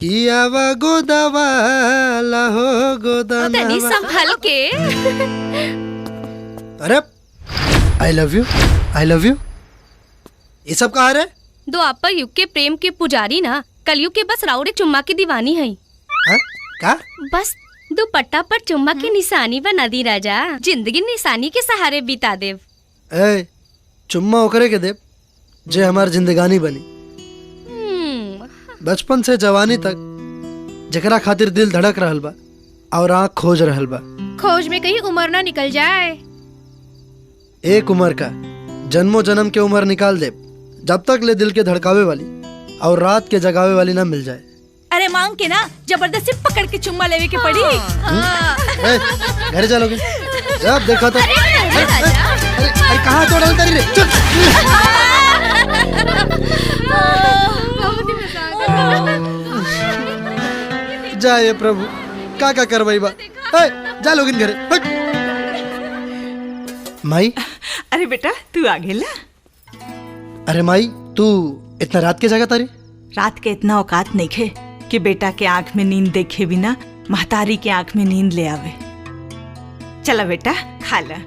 कियावा गोदवाला हो गोदनवा। तनी संभल के। अरे I love you, I love you, ये सब कहाँ रे? द्वापर युग के प्रेम के पुजारी ना, कलयुग के बस राउरे चुम्मा की दीवानी है। हा? का? बस दुपट्टा पर चुम्मा की निशानी बना दी राजा, जिंदगी निशानी के सहारे बिता देव। ए, चुम्मा ओकरे के देव जे हमार जिंदगानी बनी। बचपन से जवानी तक जकरा खातिर दिल धड़क रहल बा और आँख खोज रहल बा। खोज में कहीं उम्र ना निकल जाए। एक उम्र का जन्मों जन्म के उम्र निकाल दे, जब तक ले दिल के धड़कावे वाली और रात के जगावे वाली ना मिल जाए। अरे मांग के ना जबरदस्ती पकड़ के चुम्मा लेवे के पड़ी। ए, घर चलोगे जब देखा तो अरे, अरे, अरे, अरे कहाँ तो डाल रे। चल। जाए प्रभु का का करवाई बा। ए, जा लोगिन घरे। माई। अरे बेटा तू आ गेला। अरे माई तू इतना रात के जागा तारी? रात के इतना औकात नहीं खे कि बेटा के आंख में नींद देखे बिना महतारी के आंख में नींद ले आवे। चला बेटा खा ला।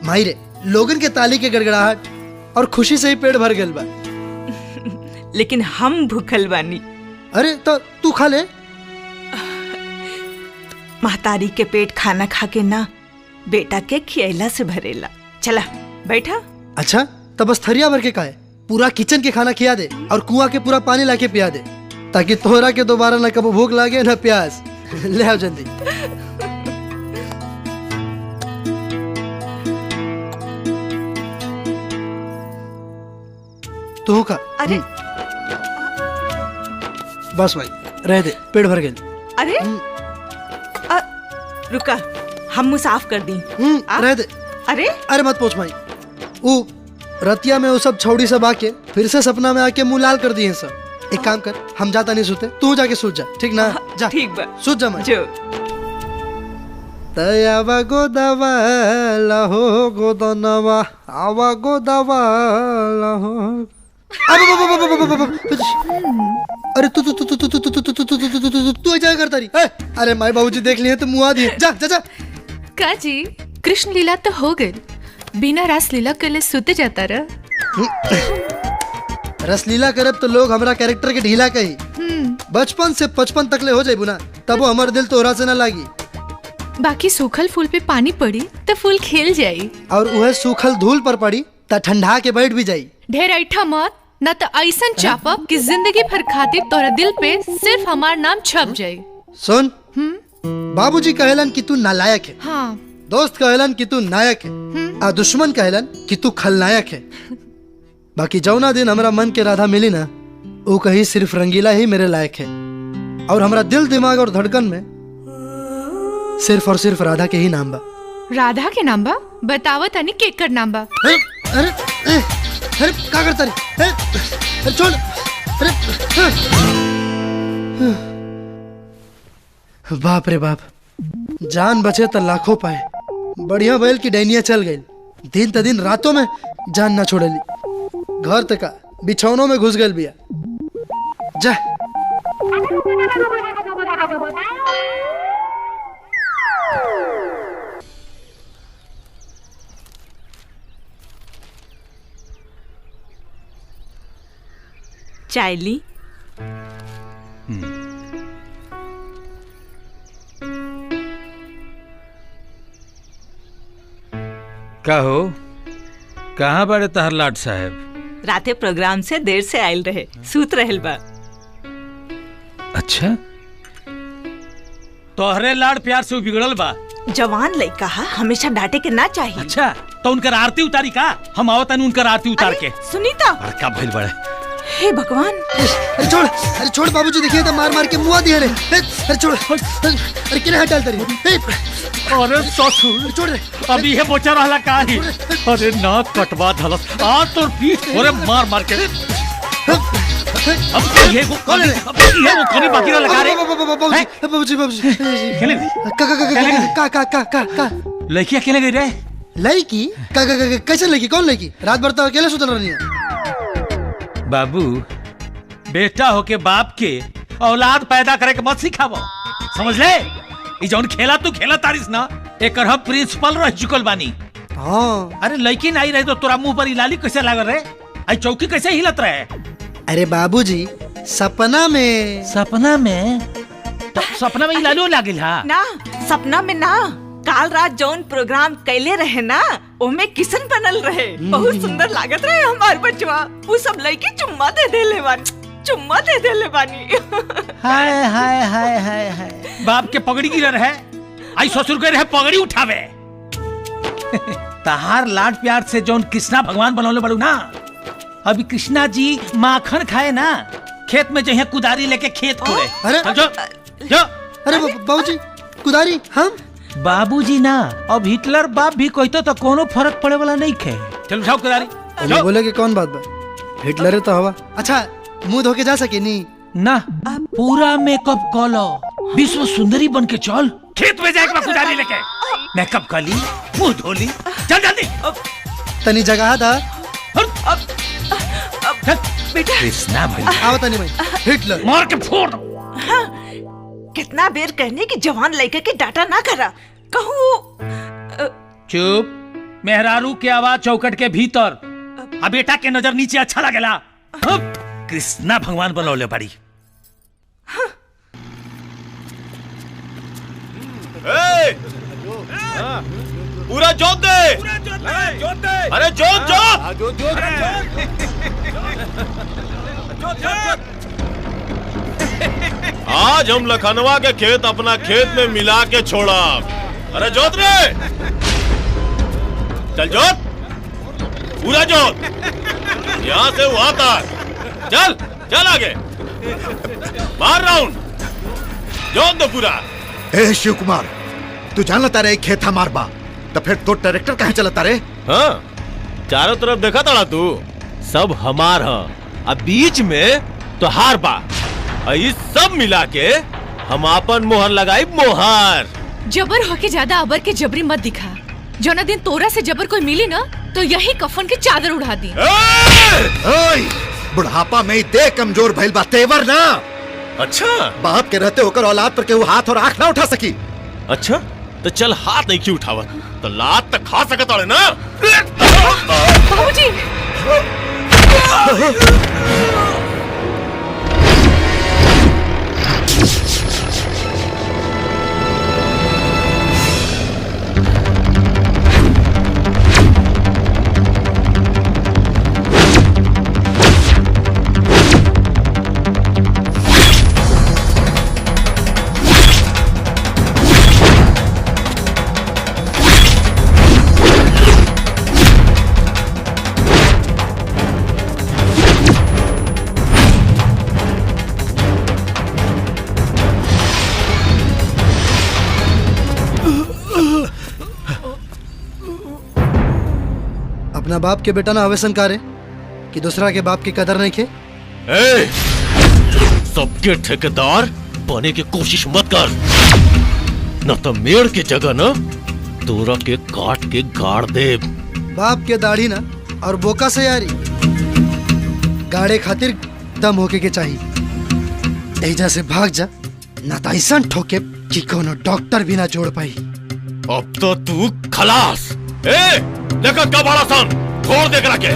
माई रे लोगन के ताली के गड़गड़ाहट और खुशी से ही पेट भर गल बा। लेकिन हम भूखल बानी। अरे तो तू खा ले। महतारी के पेट खाना खा के ना बेटा के खियला से भरेला। चला बैठा। अच्छा तब बस थरिया भर के खाए, पूरा किचन के खाना खिया दे और कुआं के पूरा पानी लाके पिया दे, ताकि तोहरा के दोबारा ना कबो भूख लागे ना प्यास। ले आओ जल्दी। तू खा। अरे बस भाई रह दे, पेट भर गया। अरे रुका हम मुँह साफ कर दी। रह दे। अरे अरे मत पूछ भाई, वो रतिया में वो सब छौड़ी सब आके फिर से सपना में आके मुंह लाल कर दिए सब। एक काम कर, हम जाता नहीं सोते, तू जाके सूत जा, ठीक ना? जा ठीक बा, सूत जा। मैं दयावा गोदवा लहो गोदनवा आवा गोदवा लहो। अरे तू तू तू तू तू तू तू तू तू तू तू तू ऐसा करता रही। अरे माई बाबूजी देख लिए तो मुँह दिए। जा जा जा। काजी कृष्ण लीला तो हो गई, बिना रास लीला के लिए सुते जाता रहा। रसलीला करब तो लोग हमरा कैरेक्टर के ढीला कही। बचपन से 55 तक ले हो जाए बुना, तब वो हमारे दिल तोहरा से ना लागी। बाकी सूखल फूल पे पानी पड़ी तो फूल खेल जाई, और वह सूखल धूल पर पड़ी तो ठंडा के बैठ भी जाई। ढेर ऐठा मत ना तो ऐसा चापब कि जिंदगी भर खातिर तोरा दिल पे सिर्फ हमार नाम छप जाई। सुन, बाबूजी कहलन कि तू नालायक है। हाँ। दोस्त कहलन कि तू नायक है, आ दुश्मन कहलन कि तू खलनायक है। बाकी जौना दिन हमरा मन के राधा मिली ना, वो कहीं सिर्फ रंगीला ही मेरे लायक है, और हमरा दिल दिमाग और धड़कन में सिर्फ और सिर्फ राधा के ही नाम बा। राधा के नाम बा? बतावा तनी केकर नाम बा। अरे अरे अरे का करता रे? अरे छोड़। अरे बाप रे बाप, जान बचे तो लाखों पाए। बढ़िया बैल की डैनिया चल गई, दिन त दिन रातों में जान ना छोड़ली, घर तक बिछौनों में घुस गई बिया। जा चाय ली। का हो, कहाँ बड़े तहर लाट साहब? राते प्रोग्राम से देर से आयल रहे, सूत रहल बा। अच्छा, तोहरे लाड़ प्यार से बिगड़ल बा। जवान लड़का हा, हमेशा डांटे के ना चाहिए। अच्छा तो उनकर आरती उतारी का? हम आवतन उनकर आरती उतार के। सुनीता का भइल बड़े। हे भगवान। अरे छोड़, अरे छोड़ बाबूजी, देखिए तो मार मार के मुआ दिए रे। अरे छोड़, अरे किने हट डाल तरी। अरे ससुर छोड़ रे, अभी ये बोचा रहला का ही। अरे ना कटवा धलस आ तोर पीठ थोड़े मार मार के। अब ये को कौन है? अब ये वो कौन बाकी लगा रे? बाबूजी बाबूजी खेले का का का का का का का लड़की अकेले गई रे? लड़की का का कैसे लड़की? कौन लड़की? रात भर तो अकेले सुतल रही है। बाबू बेटा होके बाप के औलाद पैदा करे के मत सिखावो, समझ ले? ई जौन खेला तू खेला तारिस ना, एकर हम प्रिंसिपल रह चुकल बानी। हाँ। अरे लड़की नहीं रहे तो तोरा मुंह पर ई लाली कैसे लागल रहे? आई चौकी कैसे हिलत रहे? अरे बाबूजी सपना में। सपना में? तो सपना में ई लालियो लागिल? हा ना, सपना में ना, काल रात जौन प्रोग्राम कैले रहे ना, ओमे किसन बनल रहे, बहुत सुंदर लागत रहे हमार बचवा। वो सब लड़की चुम्मा दे देले बानी, चुम्मा दे देले बानी। हाय हाय हाय हाय हाय, बाप के पगड़ी गिरल रहे, आई ससुर के रहे पगड़ी उठावे। तहार लाड प्यार से जौन कृष्णा भगवान बनौले बड़ू ना, अभी कृष्णा जी माखन खाए ना, खेत में जो है कुदारी लेके खेत कोड़े। अरे जो जो अरे बाबूजी कुदारी? हम बाबूजी ना, अब हिटलर बाप भी कहतो तो कोनो फर्क पड़े वाला नहीं खे। चल उठाओ कुदारी। बोले के कौन बात बा, हिटलर तो हवा। अच्छा मुंह धो के जा सके नी ना? पूरा मेकअप कर लो, विश्व सुंदरी बन के चल खेत में जाके कुदारी लेके। मेकअप कर ली, मुंह धो ली, चल जल्दी। तनी जगह था बेटा। कृष्णा भाई आओ तनी भाई, हिटलर मार के फोड़। हाँ, कितना बेर कहने की जवान लड़के के डाटा ना करा कहूँ। चुप, मेहरारू के आवाज चौकट के भीतर, आ बेटा के नजर नीचे अच्छा लगेला। कृष्णा भगवान बनौले बड़ी। हाँ। पूरा जोत दे, अरे जोत जोत जोत। आज हम लखनवा के खेत अपना खेत में मिला के छोड़ा। अरे जोत रे, चल जोत, पूरा जोत, यहाँ से वहां तक, चल चल आगे, मार राउंड, जोत दो पूरा। ए शिव कुमार, तू जानता रे खेत हमार बा, तो फिर तो ट्रैक्टर कहाँ चलता रे? हाँ, चारों तरफ देखा तड़ा तू, सब हमार है, अब बीच में तो हार बा, इस सब मिला के हम आपन मोहर लगाई मोहर। जबर होके ज्यादा अबर के जबरी मत दिखा, जोना दिन तोरा से जबर कोई मिली ना तो यही कफन के चादर उड़ा दी। ओए, बुढ़ापा में दे कमजोर भइल बा तेवर ना। अच्छा, बाप के रहते होकर औलाद पर केहू हाथ और आँख ना उठा सकी। अच्छा तो चल, हाथ नहीं क्यों उठावत, तो लात तक खा सकत है ना। बाबूजी अपना बाप के बेटा ना हवेसन करे कि दूसरा के बाप की कदर नहीं खे। ए, सबके ठेकेदार बने की कोशिश मत कर, न तो मेड़ की जगह न तोरा के काट के गाड़ दे। बाप के दाढ़ी ना और बोका से यारी गाड़े खातिर दम होके के चाहिए। एजा से भाग जा ना तो ऐसा ठोके कि कोनो डॉक्टर भी ना जोड़ पाई। अब तो तू खलास। ए, देखो का बड़ा सन छोड़ देख रखे।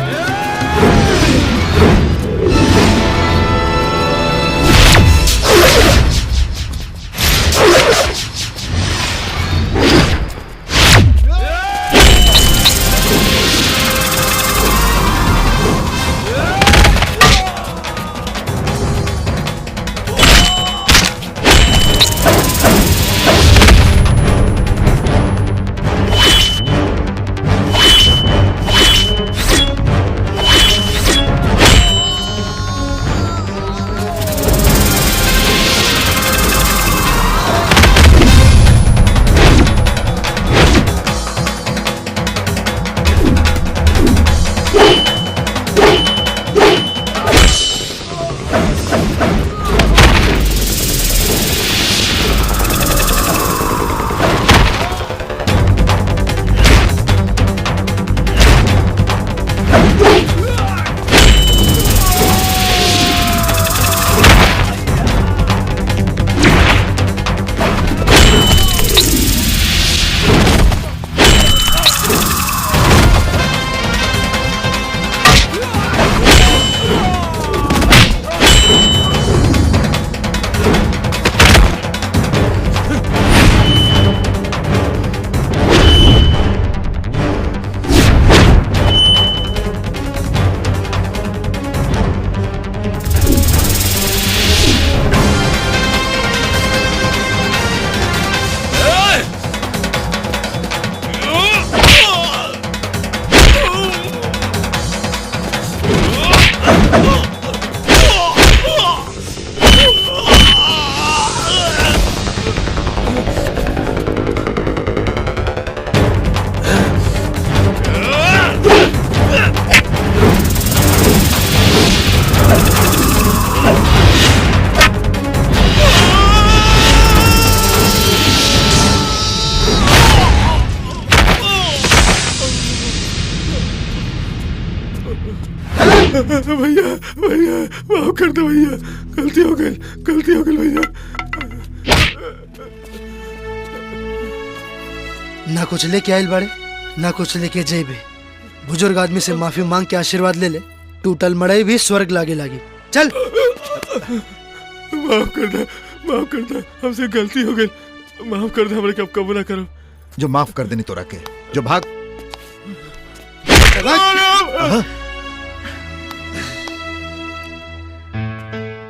भैया भैया माफ कर दो भैया, गलती हो गई, गलती हो गई भैया। ना कुछ लेके आयल बाड़े ना कुछ लेके जेबे। बुजुर्ग आदमी से माफी मांग के आशीर्वाद ले ले, टूटल मड़ई भी स्वर्ग लागे लागी। चल। माफ कर दे, माफ कर दे, हमसे गलती हो गई, माफ कर दे, हमरे कब कबूला करो। जो माफ कर देनी तोरा के, जो भाग।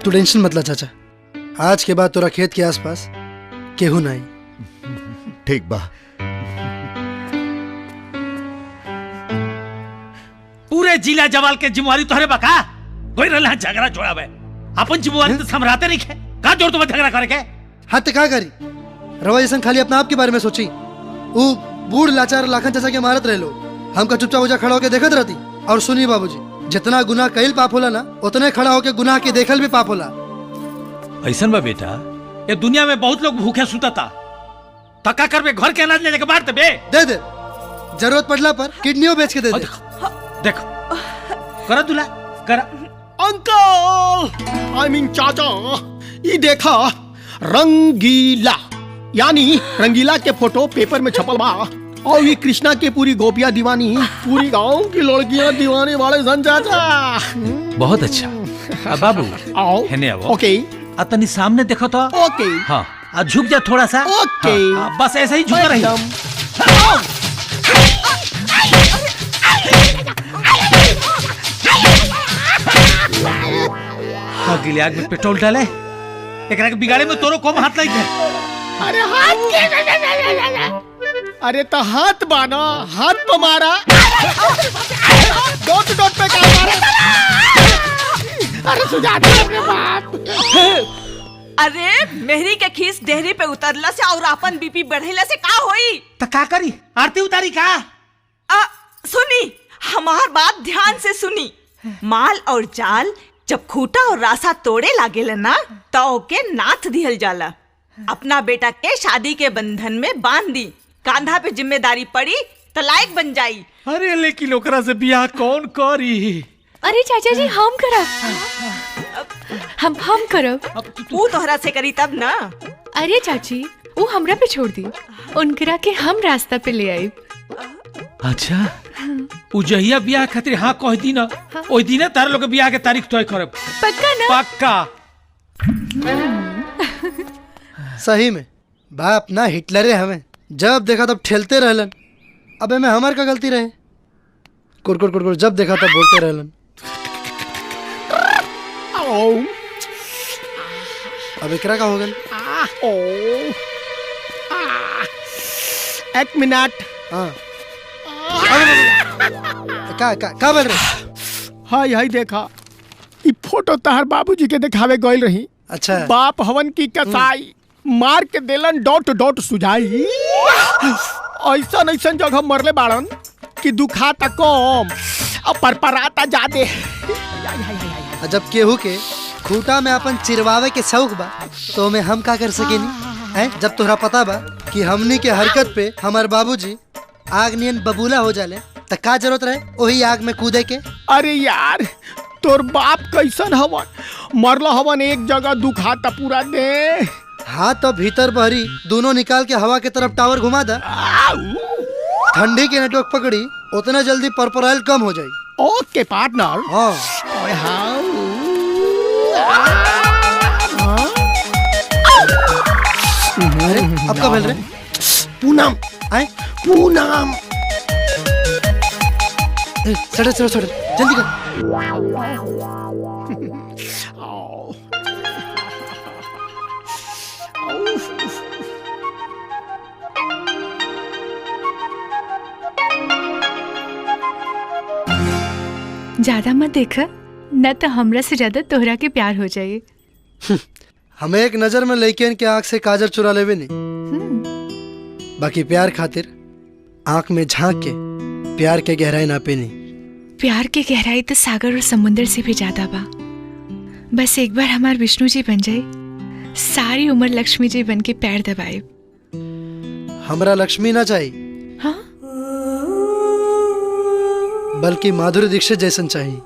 तू टेंशन मत ला चाचा, आज के बाद तोरा खेत के आसपास केहू नहीं। ठीक बा। पूरे जिला जवाल के जिम्मेवारी तोहरे बका कोई रहला झगड़ा जोड़ावे, अपन जिम्मेवारी तो समराते नहीं है, का जोड़ तुम्हें झगड़ा करे के? हाँ तो का करी रवा जैसन खाली अपना आप के बारे में सोची, वो बूढ़ लाचार लाखन चाचा के मारत रहे लोग, हमका चुपचाप हो जा खड़ा होके देखत रहती। और सुनिए बाबूजी, जितना गुनाह कईल पाप होला ना, उतने खड़ा होके गुनाह के देखल भी पाप होला। ऐसा बा बेटा, ये दुनिया में बहुत लोग भूखे सुतता, तका करबे घर के अनाज ले जाके बांट दे दे दे, जरूरत पड़ला पर किडनियों बेच के दे दे। देखो करा दूल्हा करा। अंकल, I mean चाचा, ये देखा रंगीला, यानी रंगीला के फोटो पेपर में छपल बा, और ये कृष्णा के पूरी गोपियां दीवानी, पूरी गांव की लड़कियां दीवाने वाले सन चाचा। बहुत अच्छा। बाबू आओ, हेने आओ। ओके। अतनी सामने देखो तो। ओके। हाँ, झुक जा थोड़ा सा। ओके। हाँ, बस ऐसे ही झुका रही। अगली आग में पेट्रोल डाले, एकरा के बिगाड़े में तोरो कम हाथ लग गया। अरे हाथ के, अरे तो हाथ बाना, हाथ पे मारा, डॉट डॉट पे का मारा। अरे सुजाता अपने बाप। अरे मेहरी के खीस डेहरी पे उतरला से और अपन बीपी बढ़ेला से का होई? त का करी, आरती उतारी का? सुनी हमार बात ध्यान से सुनी। माल और जाल जब खूटा और रासा तोड़े लागेला ना, तो ओके नाथ दिहल जाला। अपना बेटा के शादी के बंधन में बांध दी, कांधा पे जिम्मेदारी पड़ी तो लायक बन जाई। अरे लेकिन ओकरा से बियाह कौन करी? अरे चाचा जी हम करब, हम करब। वो तोहरा से करी तब ना। अरे चाची वो हमरा पे छोड़ दी, उनकरा के हम रास्ता पे ले आई। अच्छा उ जहिया बियाह खातिर हाँ कह दी ना, ओई दिने तार लोग के बियाह के तारीख तय करब। पक्का ना? पक्का। सही में बाप ना हिटलरे हमें, जब देखा तब ठेलते रहलन। अबे मैं हमार का गलती रहे, कुरकुर कुरकुर जब देखा तब बोलते रहलन। अब एकरा का हो गल? एक मिनट। हाँ का का का बोल रहे? हाय हाय देखा, ई फोटो तहर बाबूजी के दिखावे गइल रही। अच्छा। बाप हवन की कसाई मार के देलन डॉट डॉट सुझाई। ऐसा ऐसा जगह मरले बाड़न कि दुखाता कम और परपराता जादे। जब केहू के खूटा में अपन चिरवावे के शौक बा तो में हम का कर सकेनी हैं? जब तोहरा पता बा कि हमनी के हरकत पे हमार बाबूजी आग नियन बबूला हो जाले, त का जरूरत रहे वही आग में कूदे के? अरे यार तोर बाप कैसन हवन, मरला हवन एक जगह दुखाता पूरा दे। हाँ तो भीतर बहरी दोनों निकाल के हवा के तरफ टावर घुमा दा, ठंडी के नेटवर्क पकड़ी उतना जल्दी परपराइल कम हो जाए। ओके पार्टनर। हाँ। अरे अब का बोल रहे? पूनम आए पूनम। सड़े सड़े सड़े जल्दी कर। ज्यादा मत देख न तो हमरा से ज्यादा तोहरा के प्यार हो जाए। हमें एक नजर में लड़कियन के आंख से काजल चुरा लेवे नहीं, बाकी प्यार खातिर आंख में झांक के प्यार के गहराई नापे नहीं। प्यार के गहराई तो सागर और समुंदर से भी ज्यादा बा। बस एक बार हमार विष्णु जी बन जाए, सारी उम्र लक्ष्मी जी बन के पैर दबाए। हमरा लक्ष्मी ना चाहिए। हाँ? बल्कि माधुरी दीक्षित जैसन चाहिए,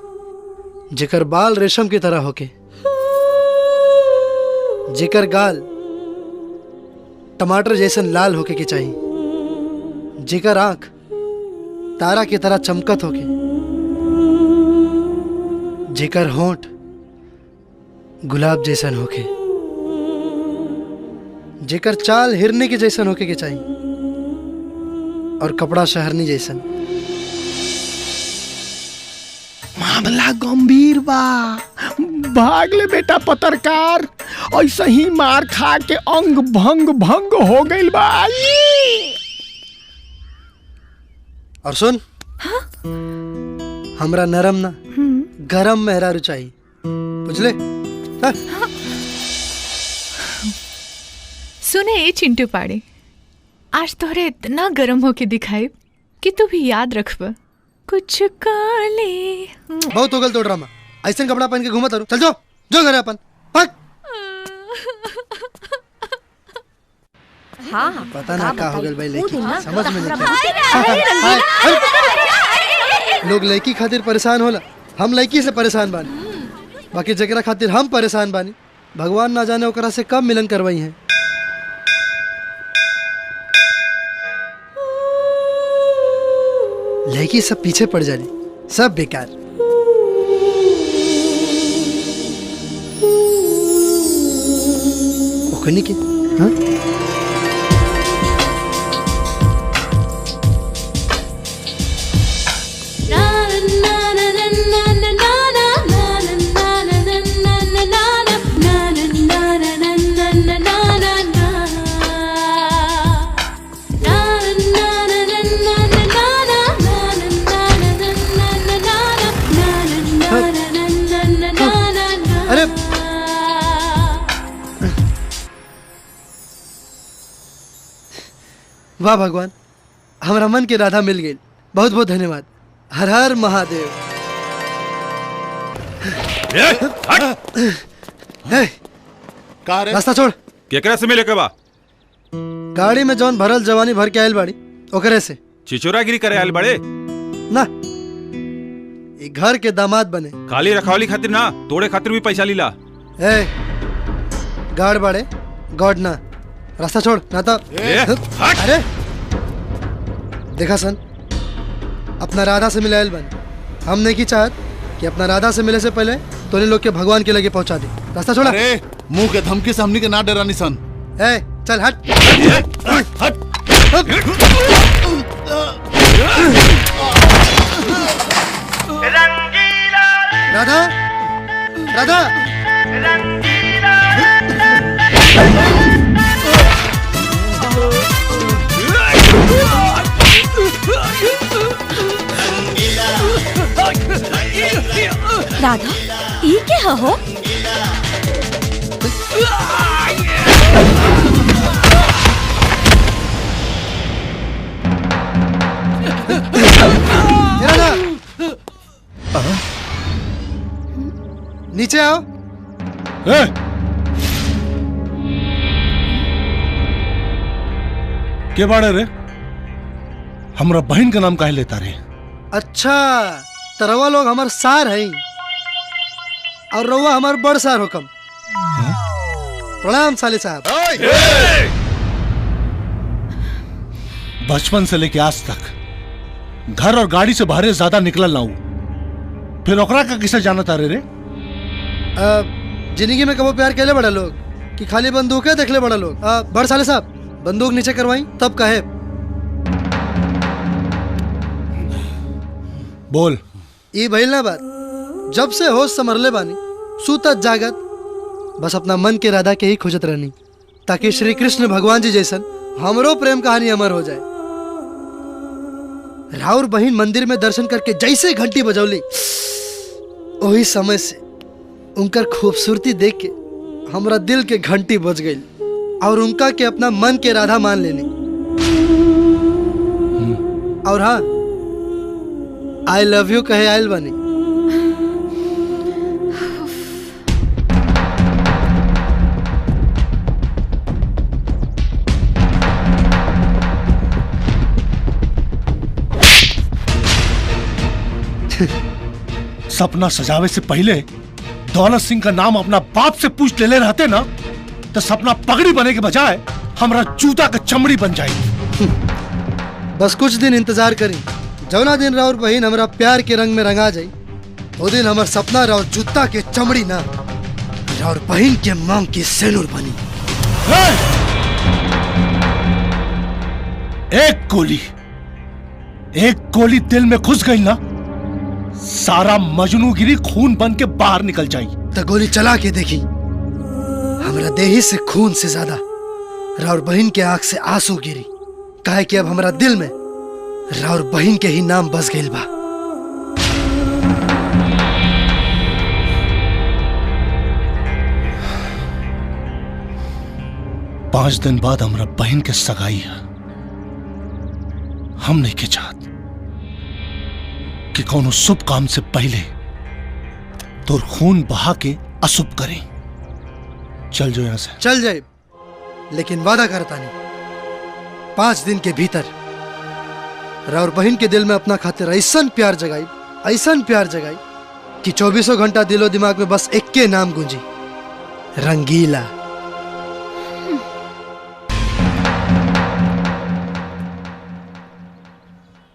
जेकर बाल रेशम की तरह होके, जेकर गाल टमाटर जैसन लाल होके के चाहिए, जेकर आंख तारा की तरह चमकत होके, जेकर होंठ गुलाब जैसन होके, जेकर चाल हिरनी के जैसन होके के चाहिए और कपड़ा शहरनी जैसन। मामला गंभीर बा, भाग ले बेटा पत्रकार, ऐसे ही मार खा के अंग भंग भंग हो गइल बा। और सुन, हमरा नरम ना गरम मेहरारू चाहिए, बुझले? हाँ? सुने ए चिंटू पाड़े, आज तोहरे इतना गरम होके दिखाई कि तू भी याद रखब कुछ काले। बहुत हो गल तो ड्रामा, ऐसे कपड़ा पहन के घूमत रहो। चल जो जो घरे अपन भाग। हाँ, पता ना का हो गल भाई लड़की, समझ में नहीं। लोग लड़की खातिर परेशान होला, हम लड़की से परेशान बानी। बाकी जकरा खातिर हम परेशान बानी, भगवान ना जाने ओकरा से कब मिलन करवाई है। लड़की सब पीछे पड़ जाली, सब बेकार। ओकनी के हाँ? अरे वाह भगवान, हमरा मन के राधा मिल गई। बहुत बहुत धन्यवाद। हर हर महादेव। रास्ता छोड़। केकरा से मिले के बा? गाड़ी में जौन भरल जवानी भर के आयल बाड़ी ओकरे से। चिचोरागिरी करे आयल बाड़े ना, ई घर के दामाद बने। खाली रखवाली खातिर ना, तोड़े खातिर भी पैसा लीला। ए गाड़ बाड़े गॉड ना, रास्ता छोड़ ना तो। अरे देखा सन, अपना राधा से मिलायल बन। हम नहीं की चाहत कि अपना राधा से मिले से पहले तोने लोग के भगवान के लगे पहुंचा दे। रास्ता छोड़ा। अरे मुंह के धमकी से हमनी के ना डरानी सन। ए चल हट हट। राधा राधा राधा ई के हो? राधा नीचे आओ। के बाड़े रे? हमरा बहन का नाम काहे लेता रे? अच्छा तरवा लोग हमार सार हैं और रउआ हमार बड़ सार हुकम। प्रणाम साले साहब। बचपन से लेके आज तक घर और गाड़ी से बाहर ज्यादा निकलल ना हूं, फिर ओकरा का किसे जाना तारे रे? जिंदगी में कबो प्यार केले बड़ा लोग कि खाली बंदूकें देखले बड़ा लोग। बड़ साले साहब बंदूक नीचे करवाई तब कहे। बोल। ई भइल ना बात, जब से होश संभरले बानी सूतत जागत बस अपना मन के राधा के ही खोजत रहनी, ताकि श्री कृष्ण भगवान जी जैसन हमरो प्रेम कहानी अमर हो जाए। राउर बहन मंदिर में दर्शन करके जैसे घंटी बजौली, वही समय से उनकर खूबसूरती देख के हमरा दिल के घंटी बज गई और उनका के अपना मन के राधा मान लेनी। और हाँ, I love you कहे आयल बनी। सपना सजावे से पहले दौलत सिंह का नाम अपना बाप से पूछ ले ले रहते ना, तो सपना पगड़ी बने के बजाय हमरा जूता का चमड़ी बन जाए। बस कुछ दिन इंतजार करी, जौना दिन राउर बहन हमरा प्यार के रंग में रंगा जाई, वो दिन हमर सपना राउर जूता के चमड़ी ना राउर बहन के मांग की सेनुर बनी। एक गोली, एक गोली दिल में घुस गई ना, सारा मजनूगिरी खून बन के बाहर निकल जाई। तो गोली चला के देखी, हमरा देही से खून से ज्यादा राउर बहन के आंख से आंसू गिरी, काहे कि अब हमरा दिल में राउर बहन के ही नाम बस गइल बा। पांच दिन बाद हमरा बहन के सगाई है। हम नहीं के चाहत कि कोनो शुभ काम से पहले तोर खून बहा के अशुभ करें। चल जो यहां से। चल जाए, लेकिन वादा करता नहीं, 5 दिन के भीतर राउर बहन के दिल में अपना खातिर ऐसा प्यार जगाई, ऐसा प्यार जगाई कि 24 घंटा दिलो दिमाग में बस एक के नाम गूंजी, रंगीला।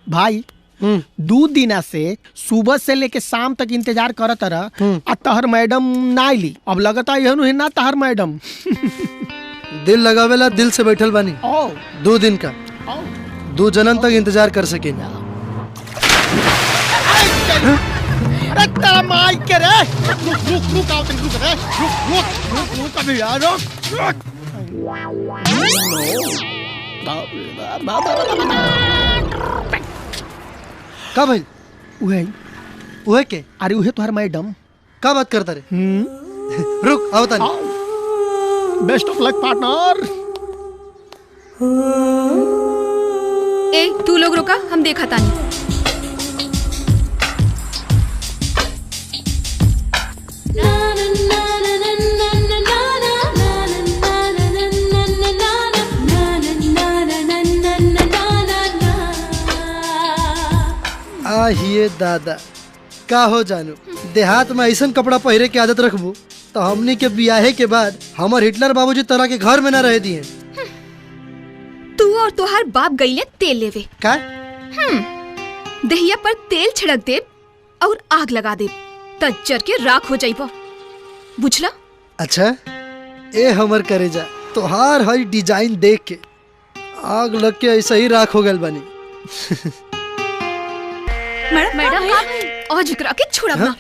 भाई 2 दिन से सुबह से लेके शाम तक इंतजार करत रह, आ तहर मैडम ना आईली। अब लगता एहन ना तहर मैडम। दिल लगावेला दिल से बैठल बानी। 2 दिन का 2 जन्म तक इंतजार कर सके। अरे तेरा माई के रे, रुक रुक रुक, आओ रुक रे, रुक रुक रुक रुक अभी यार, रुक रुक। का भाई? उहे उहे के? अरे उहे तोहर मैडम। का बात करता रे? रुक आओ तानी। Best of luck partner. ए तू लोग रोका, हम देखा तानी। आहिए दादा, का हो जानू, देहात में ऐसा कपड़ा पहरे के आदत रखबू तो हमनी के बियाहे के बाद हमर हिटलर बाबूजी तरह के घर में ना रह दिए। तू और तोहार बाप गईले तेल लेवे का? दहिया पर तेल छिड़क दे और आग लगा दे, तज्जर के राख हो जाइबो, बुझला? अच्छा ए हमर करेजा, तोहार हर डिजाइन देख के आग लग के ऐसा ही राख हो गल बनी। मैडम मैडम आज एकरा के छोड़ब ना।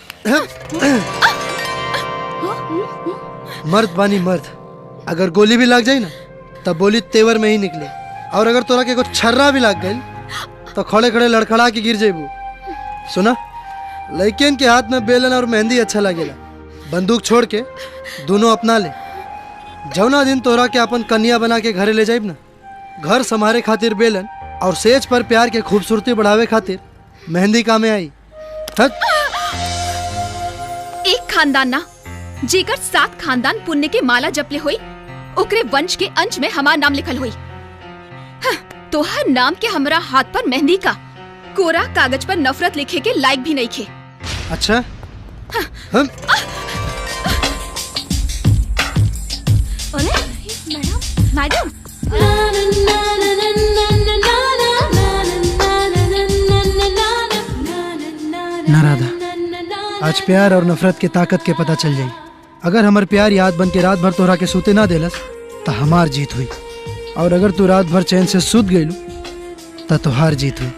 मर्द बानी मर्द, अगर गोली भी लग जाए ना तब बोली तेवर में ही निकले, और अगर तोरा के को छर्रा भी लग गई तो खड़े खड़े लड़खड़ा के गिर जेबू। सुना, लड़कियन के हाथ में बेलन और मेहंदी अच्छा लगेला, बंदूक छोड़ के दोनों अपना ले। जौना दिन तोरा के अपन कन्या बना के घरे ले जाइब ना, घर संभारे खातिर बेलन और सेज पर प्यार के खूबसूरती बढ़ावे खातिर मेहंदी कामे आई। एक खानदान ना जेकर 7 खानदान पुण्य के माला जपले होई, ओकरे वंश के अंश में हमार नाम लिखल होई। हाँ, तोहर नाम के हमरा हाथ पर मेहंदी का कोरा कागज पर नफरत लिखे के लायक भी नहीं खे। अच्छा हाँ। अरे मैडम मैडम ना राधा, आज प्यार और नफरत के ताकत के पता चल जाई। अगर हमार प्यार याद बन के रात भर तोहरा के सूते ना देलस तो हमार जीत हुई, और अगर तू रात भर चैन से सूत गईलू तो तोहार जीत हुई।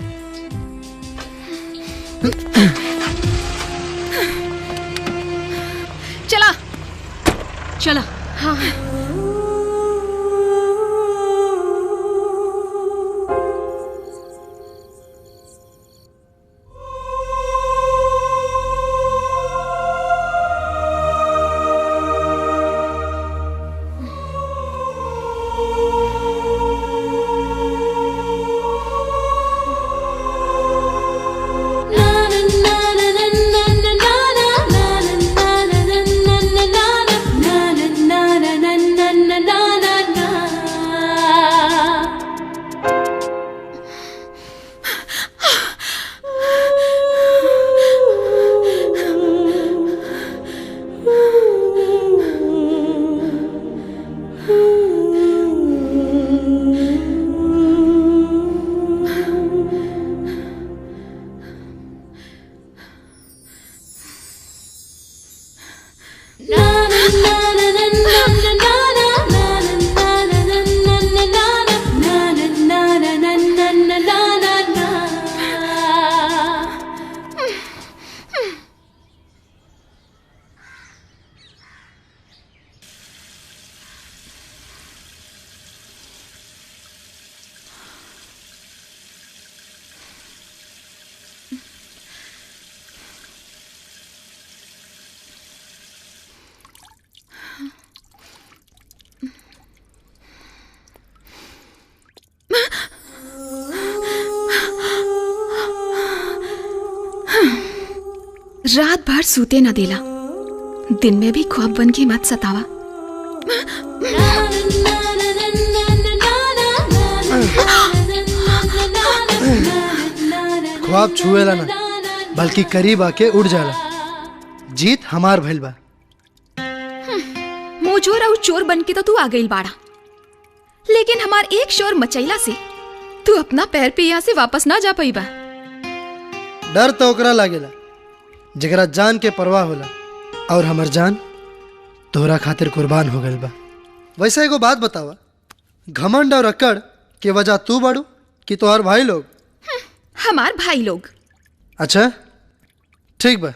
चला चला। हाँ na na na na na na na na na na na na. रात भर सूते ना देला, दिन में भी ख्वाब बन के मत सतावा। ख्वाब छुएला ना बल्कि करीब आके उड़ जाला। जीत हमार भइल बा। मुजोर और चोर बन के तो तू आ गई बाड़ा, लेकिन हमार एक शोर मचैला से तू अपना पैर पे यहाँ से वापस ना जा पाई बा। डर तो ओकरा लागेला जकरा जान के परवाह होला, और हमर जान तोहरा खातिर कुर्बान हो गइल बा। वैसे एगो बात बतावा, घमंड और अकड़ के वजह तू बाड़ू कि तोहर भाई लोग? हमार भाई लोग। अच्छा ठीक बा,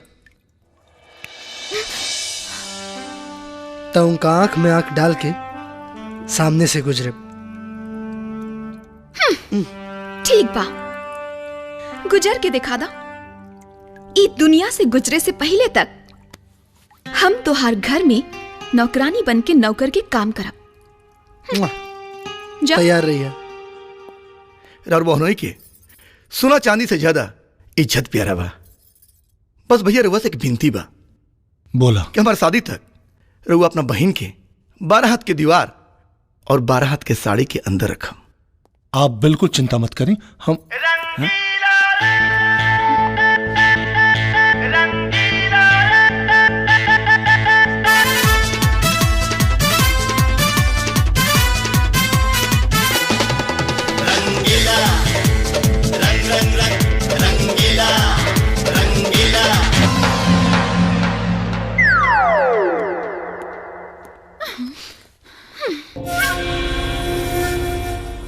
तो उनका आंख में आंख डाल के सामने से गुजरे। ठीक बा, गुजर के दिखा दा। ई दुनिया से गुजरे से पहले तक हम तोहार घर में नौकरानी बन के नौकर के काम करब। जा। तैयार रही है। और बहनोई के सोना चांदी से ज्यादा इज्जत प्यारा बा। बस भैया रउआ से एक विनती बा। बोला। कि हमारे शादी तक रउआ अपना बहन के 12 हाथ के दीवार और 12 हाथ के साड़ी के अंदर रखम। आप बिल्कुल चिंता मत करें, हम है?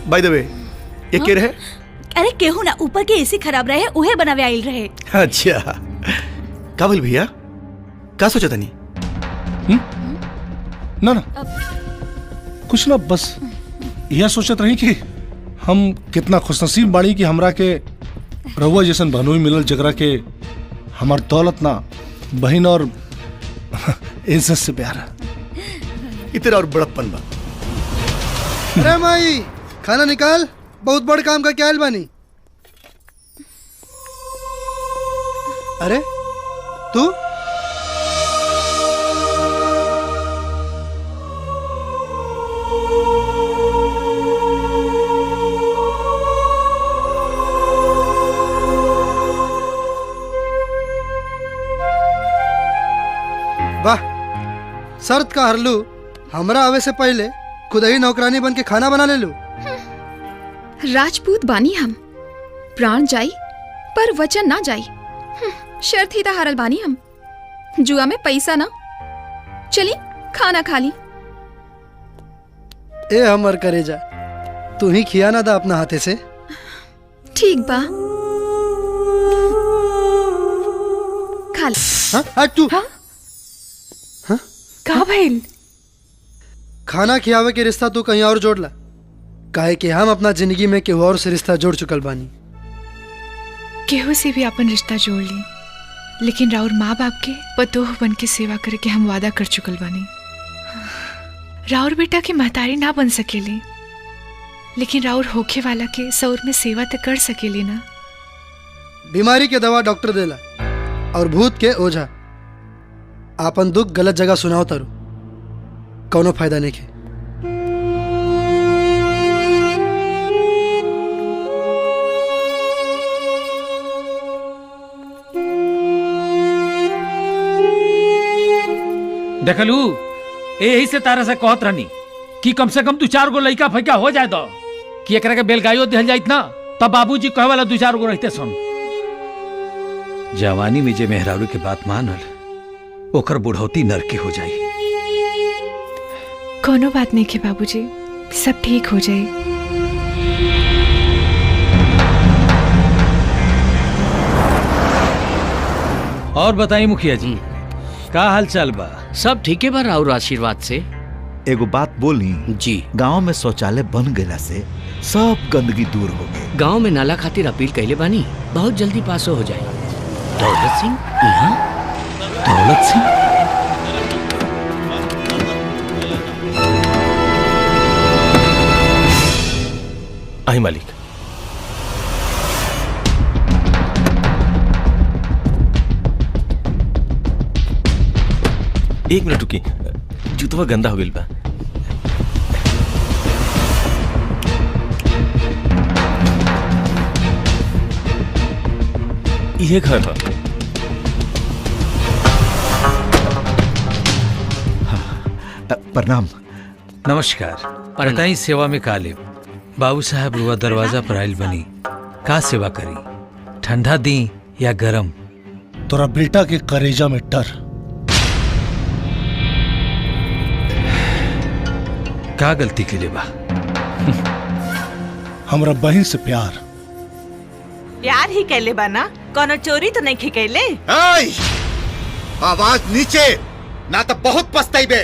बाय the way ये के रहे? अरे केहू ना, ऊपर के एसी खराब रहे उहे बनावे आइल रहे। अच्छा का भइल भैया, का सोचा तनी? ना ना कुछ ना, बस यह सोचत रही कि हम कितना खुशनसीब बाड़ी कि हमरा के रउआ जैसन बहनोई मिलल जगरा के हमार दौलत ना बहन और इज्जत से प्यारा। इतना और बड़प्पन बा। अरे माई खाना निकाल, बहुत बड़ काम का क्या बानी। अरे तू वाह, शर्त का हरलू, हमरा आवे से पहले खुद ही नौकरानी बन के खाना बना ले लू। राजपूत बानी हम, प्राण जाई पर वचन ना जाई। शर्त ही तो हारल बानी हम, जुआ में पैसा ना। चली खाना खा ली। ए हमर करेजा, तू ही खिया ना दा अपना हाथे से। ठीक बा, खा ली। हाँ तू हाँ? हाँ? का भइल? खाना खियावे के रिश्ता तू कहीं और जोड़ ला, काहे कि हम अपना जिंदगी में केहू और से रिश्ता जोड़ चुकल बानी। केहू से भी अपन रिश्ता जोड़ ली, लेकिन राउर माँ बाप के पतोह बन के सेवा करे के हम वादा कर चुकल बानी। राउर बेटा के महतारी ना बन सकेली, लेकिन राउर होखे वाला के सौर में सेवा तो कर सकेली ना। बीमारी के दवा डॉक्टर देला और भूत के ओझा। आपन दुख गलत जगह सुनाओ तारू, कौनो फायदा नहीं है। देखलू, यही से तारा से कहत रहनी कि कम से कम 2-4 गो लइका फैका हो जाए दो कि एकरा के बेलगाइयो दिहल जाइत ना, तब बाबूजी कहे वाला 2-4 गो रहते सन। जवानी में जे मेहरारू के बात मानल ओकर बुढ़ौती नरकी हो जाई। कोनो बात नहीं के बाबूजी, सब ठीक हो जाए। और बताइए मुखिया जी, का हाल चाल बा? सब ठीक है बा राउर आशीर्वाद से। एगो बात बोली जी, गांव में शौचालय बन गया से सब गंदगी दूर हो गई। गांव में नाला खातिर अपील कैले बानी, बहुत जल्दी पास हो जाए। दौलत सिंह यहाँ? दौलत सिंह? आई मालिक। एक मिनट रुकी, जूतवा गंदा हो गइल बा। इहे घर है। प्रणाम। नमस्कार। बताई सेवा में का लेब? बाबू साहब रुआ दरवाजा पर आयल बनी, का सेवा करी? ठंडा दी या गरम? तोरा बेटा के करेजा में डर। का गलती के लिए बा? हमरा बहन से प्यार। प्यार ही कैले बाना, कोनो चोरी तो नहीं कैले। आवाज नीचे ना तो बहुत पछताइबे।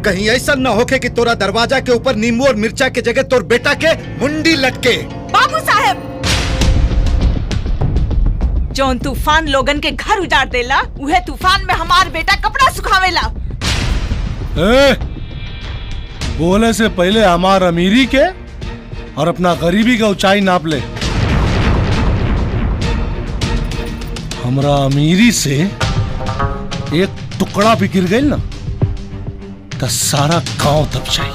कहीं ऐसा ना होके कि तोरा दरवाजा के ऊपर नींबू और मिर्चा के जगह तोर बेटा के मुंडी लटके। बाबू साहब, जौन तूफान लोगन के घर उजाड़ देला, उहे तूफान में हमार बेटा कपड़ा सुखावेला। ए, बोले से पहले हमार अमीरी के और अपना गरीबी का ऊंचाई नाप ले। हमरा अमीरी से एक टुकड़ा भी गिर गई ना तो सारा गांव दब जाए।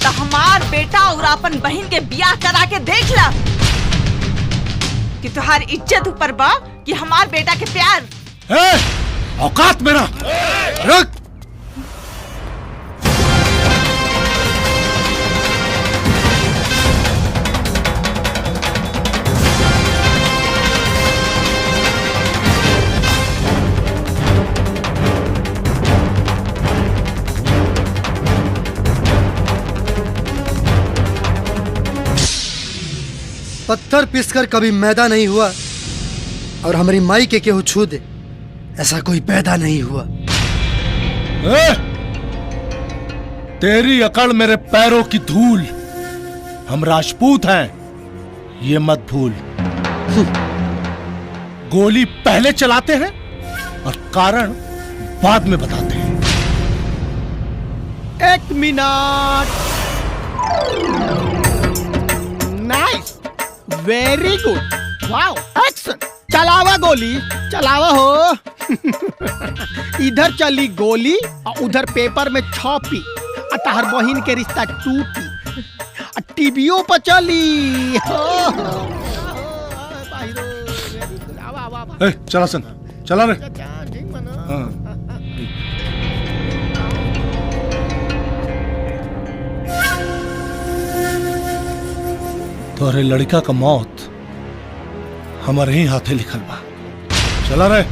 तो हमार बेटा और अपन बहन के बियाह करा के देख ला कि तुहार इज्जत ऊपर बा कि हमार बेटा के प्यार। ए, औकात मेरा रुक। पत्थर पीसकर कभी मैदा नहीं हुआ और हमारी माई के केहू छू दे ऐसा कोई पैदा नहीं हुआ। ए, तेरी अकड़ मेरे पैरों की धूल। हम राजपूत हैं ये मत भूल। गोली पहले चलाते हैं और कारण बाद में बताते हैं। एक minute. Nice, very good, wow, action. चलावा गोली, चलावा हो। इधर चली गोली और उधर पेपर में छापी, तहर बहिन के रिश्ता टूटी, टीवीओ पर चली। ए, चला सन, चला रे। हाँ। तोहरे लड़का का मौत हमारे ही हाथे लिखल बा। चला रे।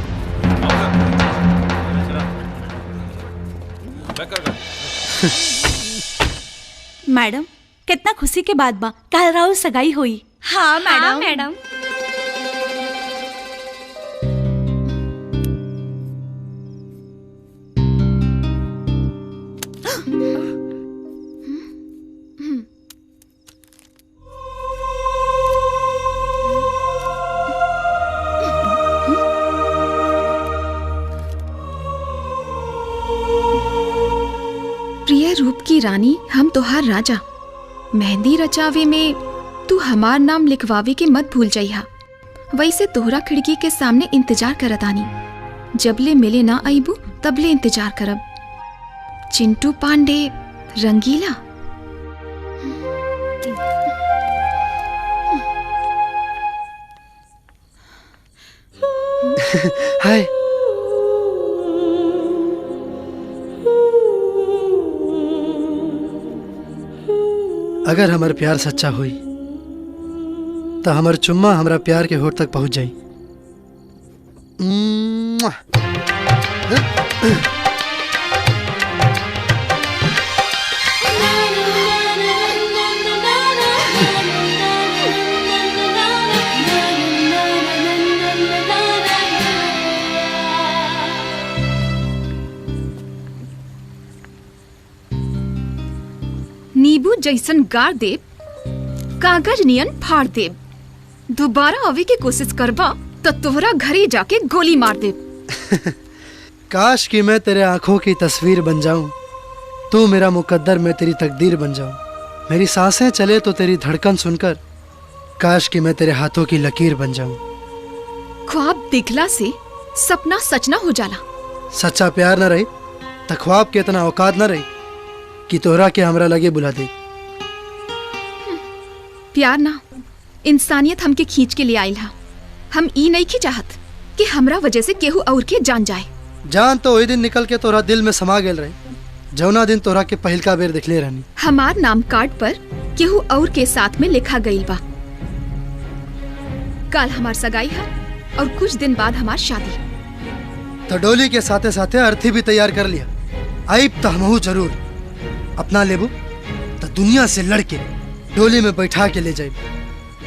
मैडम कितना खुशी के बात बा, काल राहुल सगाई हुई। हाँ मैडम। हाँ, मैडम। प्रिय रूप की रानी, हम तोहार राजा। मेहंदी रचावे में तू हमार नाम लिखवावे के मत भूल जाइहा। वैसे तोहरा खिड़की के सामने इंतजार करतानी, जबले मिले ना आईबू तबले इंतजार करब। चिंटू पांडे रंगीला। हाय, अगर हमार प्यार सच्चा हुई तो हमार चुम्मा हमारा प्यार के होठ तक पहुंच जाई। नींबू जैसन गार देब, कागज नियन फाड़ देब। दोबारा आवे के कोशिश करबा तो तोहरा घरे जाके गोली मार देब। काश कि मैं तेरे आंखों की तस्वीर बन जाऊं, तू मेरा मुकद्दर, मैं तेरी तकदीर बन जाऊं। मेरी सांसें चले तो तेरी धड़कन सुनकर, काश कि मैं तेरे हाथों की लकीर बन जाऊं। ख्वाब देखला से सपना सच ना हो जाला। सच्चा प्यार न रही त ख्वाब के इतना औकात न रही कि तोहरा के हमरा लगे बुला दे। प्यार ना इंसानियत हमके खींच के ले आइल हा। हम ई नहीं की चाहत कि हमरा वजह से केहू और के जान जाए। जान तो वही दिन निकल के तोहरा दिल में समा गेल रहे जौना दिन तोहरा के पहिलका बेर दिखले रहनी। हमार नाम कार्ड पर केहू और के साथ में लिखा गईल बा। कल हमार सगाई है और कुछ दिन बाद हमार शादी। तो डोली के साथे साथे अर्थी भी तैयार कर लिया। आइब तो हमहू जरूर अपना लेबू तो दुनिया से लड़के डोली में बैठा के ले जाइब,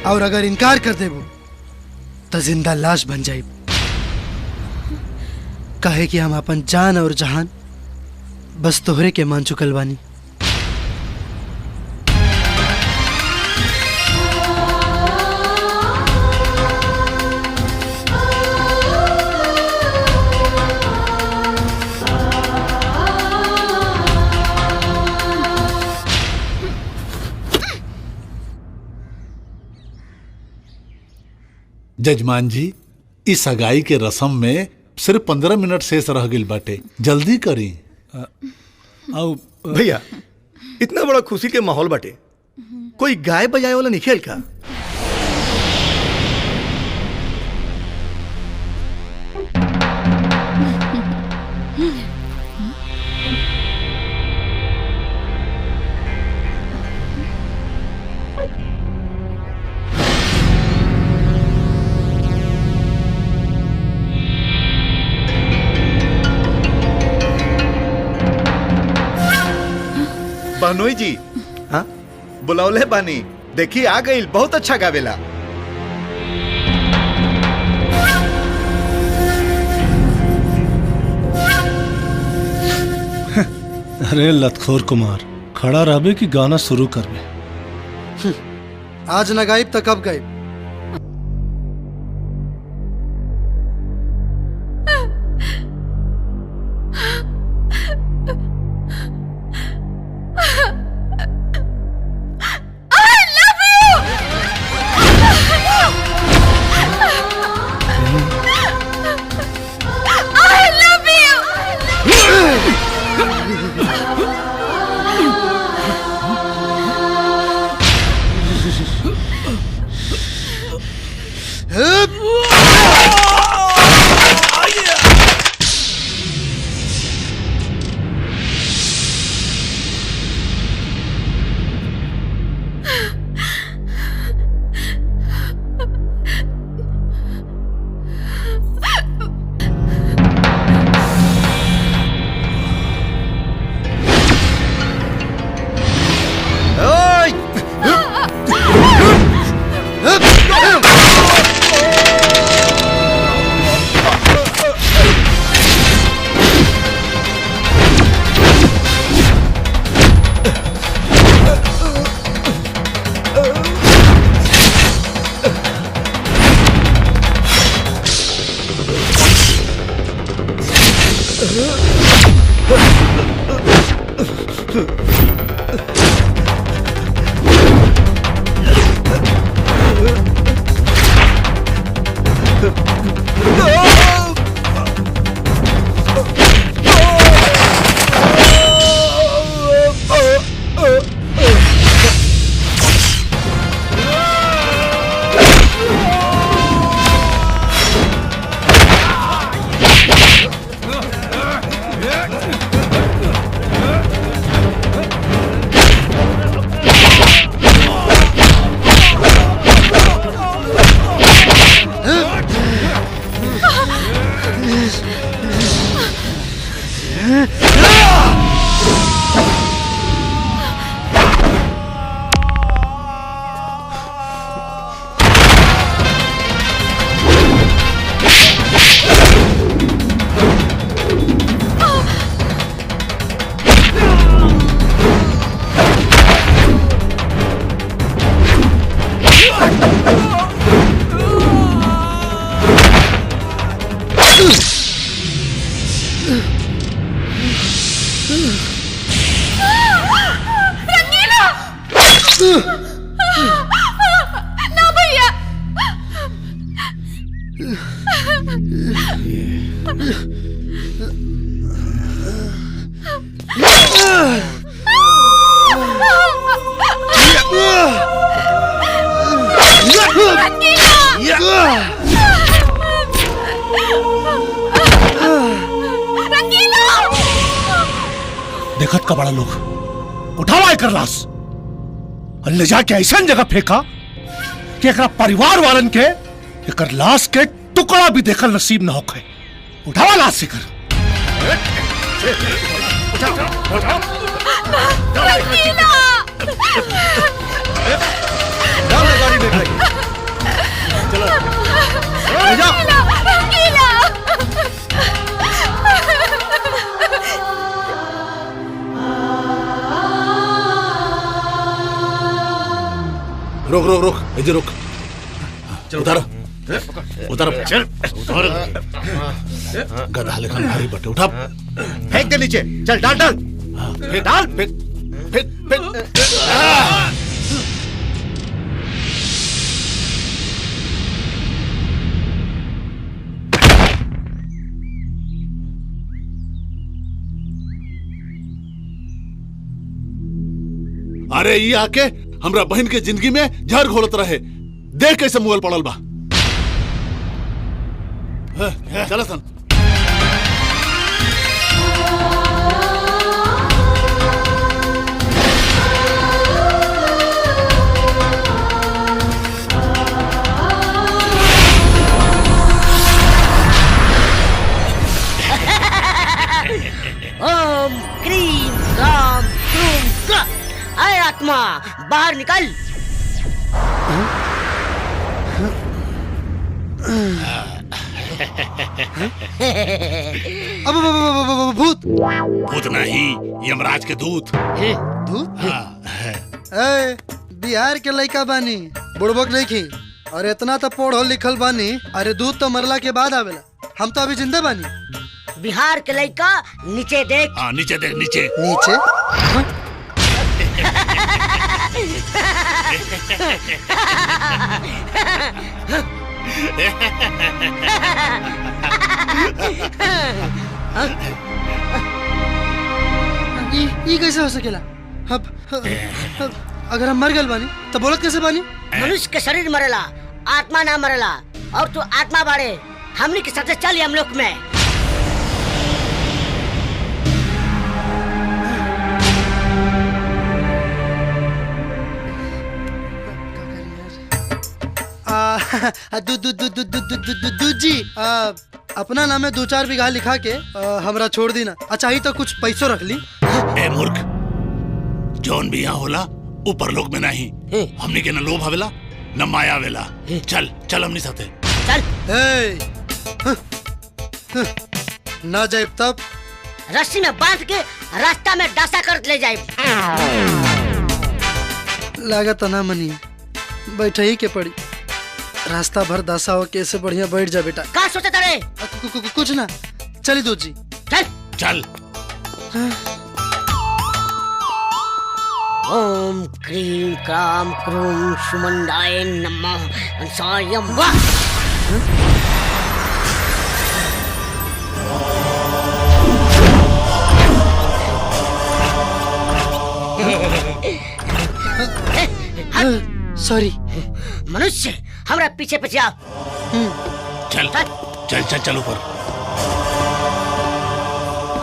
और अगर इनकार कर देबू तो जिंदा लाश बन जाइब। काहे कि हम अपन जान और जहान बस तोहरे के मान चुकल बानी। जजमान जी, इस सगाई के रस्म में सिर्फ 15 मिनट शेष रह गइल बाटे, जल्दी करी। भैया इतना बड़ा खुशी के माहौल बाटे, कोई गाय बजाए वाला निखेल का? बहनोई जी, हाँ बुलौले बानी, देखी आ गई, बहुत अच्छा गावेला। अरे लतखोर कुमार, खड़ा रहबे कि गाना शुरू करबे? आज न गायब तो कब गायब? रंगीला! ना भैया, रंगीला। देखत का बड़ा लोग उठावा एकर लाश और ले जाके ऐसा जगह फेंका कि एकरा परिवार वालन के एकर लाश के टुकड़ा भी देखल नसीब न होखे। उठावा लाश एकर। डाल गाड़ी में भाई, चलो ले जाओ। रंगीला। रोक रोक रोक, इधर रोक। उतारो उतारो, चल उतारो। गधा लेखन भारी बटे, उठा फेंक दे नीचे, चल डाल डाल फेंक डाल, फेंक फेंक फेंक। अरे ये आके हमरा बहन के जिंदगी में जहर घोलत रहे, देख कैसे मुगल पड़ल बा। चल सन। ओम क्रीम क्राम क्रूम क्र। आए आत्मा बाहर निकल। अब भूत। भूत नहीं, यमराज के दूत। दूत? ए, बिहार के लड़का बानी, बुड़बक नहीं खी और इतना तो पढ़ल लिखल बानी। अरे दूत तो मरला के बाद आवेला, हम तो अभी जिंदा बानी। बिहार के लड़का नीचे देख। हाँ नीचे देख, नीचे नीचे। ई कैसे हो सकेला? अब अगर हम मर गए बानी तो बोलत कैसे बानी? मनुष्य के शरीर मरेला, आत्मा ना मरेला, और तू आत्मा बाड़े। हमनी के साथे चल हम लोग में। दू दू दू दू दू दू दू दू जी, अपना नाम है 2-4 बीघा लिखा के हमरा छोड़ दी ना। अच्छा ही तो कुछ पैसों रख ली। ए मूर्ख, जौन भी यहाँ होला ऊपर लोग में नहीं, हमनी के न लोभ आवेला न माया आवेला। चल चल हमनी साथे चल। ए, ना जाए तब रस्सी में बांध के रास्ता में डासा कर ले जाए। लागत ना मनी बैठे ही के पड़ी, रास्ता भर दासा हो कैसे बढ़िया बैठ जा बेटा। का सोचता रे? कुछ ना, चली दो जी। चल चल। ओम क्रीम क्राम क्रूम सुमंडाय नमः सायं वाह। सॉरी मनुष्य, हमरा पीछे पीछे आओ। चल चल चल चल ऊपर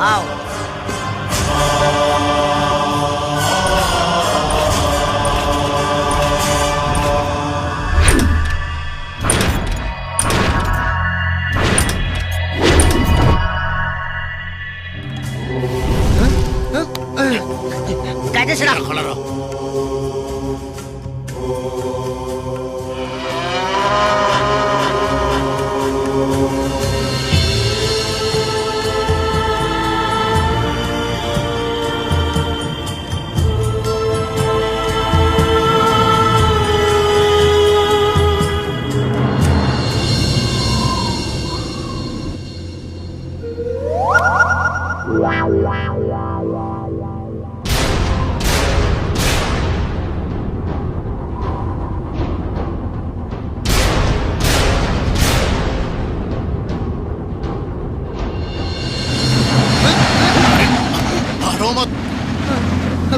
आओ। कायदे से रहो, खड़ा रहो।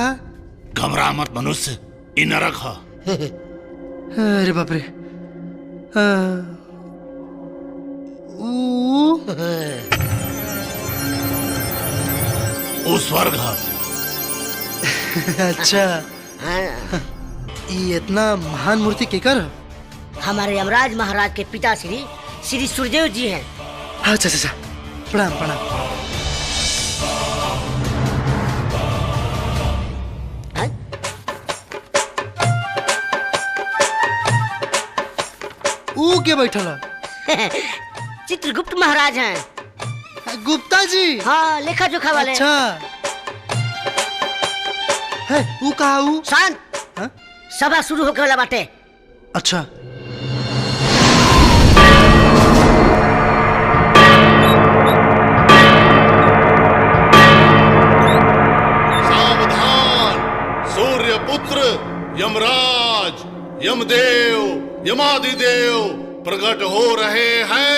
है? घबरा मत मनुष्य, ई नरक है। अरे बाप रे। ओ स्वर्ग है। अच्छा, ये इतना महान मूर्ति केकर? हमारे यमराज महाराज के पिता श्री श्री सूर्यदेव जी हैं। अच्छा अच्छा, प्रणाम प्रणाम। ऊ के बैठल? चित्रगुप्त महाराज हैं। गुप्ता जी? हाँ, लेखा जोखा वाले। अच्छा है, ऊ कहा? ऊ शांत, सभा शुरू होके वाला बाटे। अच्छा। सावधान, सूर्य पुत्र यमराज यमदेव यमादिदेव प्रकट हो रहे हैं।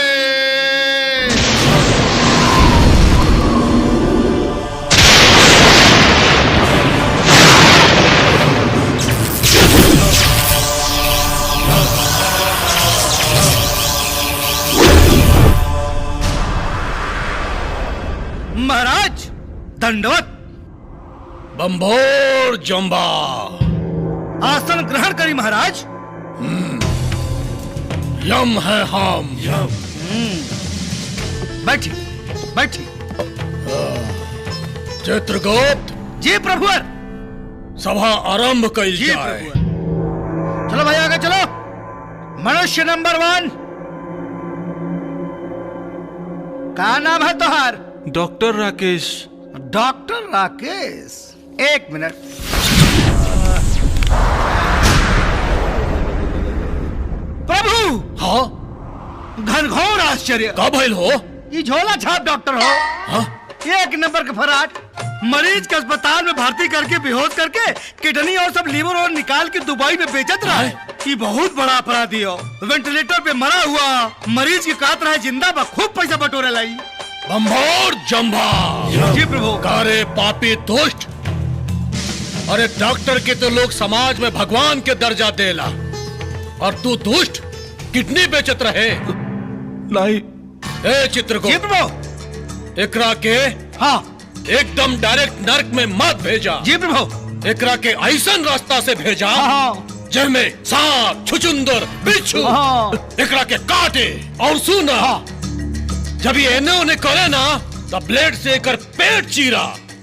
महाराज दंडवत। बंभोर जम्बा, आसन ग्रहण करी महाराज। यम है हम। यम। बैठी बैठी। चित्रगुप्त जी प्रभुवर, सभा आरंभ कइल जाए। चलो भाई आगे चलो। मनुष्य नंबर 1, का नाम है तुहार? डॉक्टर राकेश। डॉक्टर राकेश, एक मिनट। प्रभु। हाँ? घनघोर आश्चर्य। का भइल हो? ये झोला छाप डॉक्टर हो। हाँ? एक नंबर का फराट। मरीज के अस्पताल में भर्ती करके बेहोश करके किडनी और सब लीवर और निकाल के दुबई में बेचत रहा है। ये बहुत बड़ा अपराधी हो। वेंटिलेटर पे मरा हुआ मरीज की कात रहा है जिंदा बा, खूब पैसा बटोरे लाई। बंभोर जम्भा। जी प्रभु। कारे पापी दुष्ट, अरे डॉक्टर के तो लोग समाज में भगवान के दर्जा देला और तू दुष्ट किडनी बेचत रहे। नहीं। ए चित्रगुप्त, एकरा के हाँ एकदम डायरेक्ट नर्क में मत भेजा। जी प्रभु। एकरा के ऐसा रास्ता से भेजा हाँ। जिसमें सांप छुचुंदर बिच्छू हाँ। एकरा के काटे और सुना हाँ। जब ये एने ओने करे ना तब ब्लेड से एकर पेट चीरा,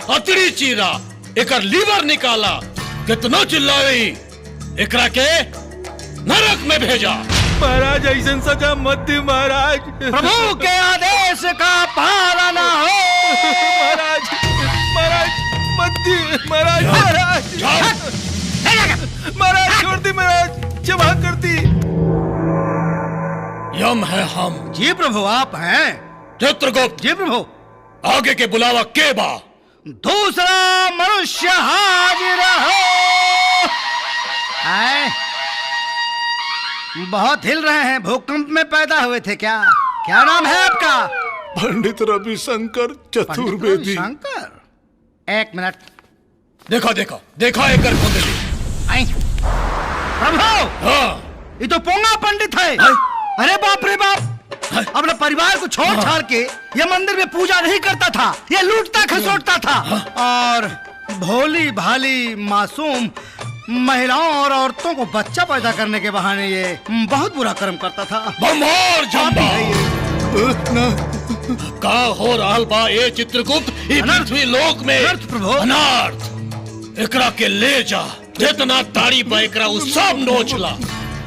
अतड़ी चीरा, एकर लीवर निकाला, कितना चिल्लावे, एकरा के नरक में भेजा। महाराज ऐसा सजा मत दे महाराज। प्रभु के आदेश का पालन हो। महाराज महाराज मत दे महाराज। महाराज महाराज छोड़ दी महाराज, क्षमा कर दी। यम है हम। जी प्रभु आप हैं। चित्रगुप्त। जी प्रभु। आगे के बुलावा के बा? दूसरा मनुष्य हाजिर हो। आए, बहुत हिल रहे हैं, भूकंप में पैदा हुए थे क्या? क्या नाम है आपका? पंडित रविशंकर चतुर्वेदी। शंकर, एक मिनट। देखा देखा देखा एक कुंडली। प्रभु। हाँ। ये तो पोंगा पंडित है। अरे बाप रे बाप, अपने परिवार को छोड़ छाड़ के ये मंदिर में पूजा नहीं करता था, ये लूटता खसोटता था और भोली भाली मासूम महिलाओं और औरतों को बच्चा पैदा करने के बहाने ये बहुत बुरा कर्म करता था। बमोर झंबा का हो रहल बा ए चित्रगुप्त, ई पृथ्वी लोक में अनर्थ प्रभु, अनर्थ। एकरा के ले जा, जितना ताड़ी बा एकरा उ सब नोचला,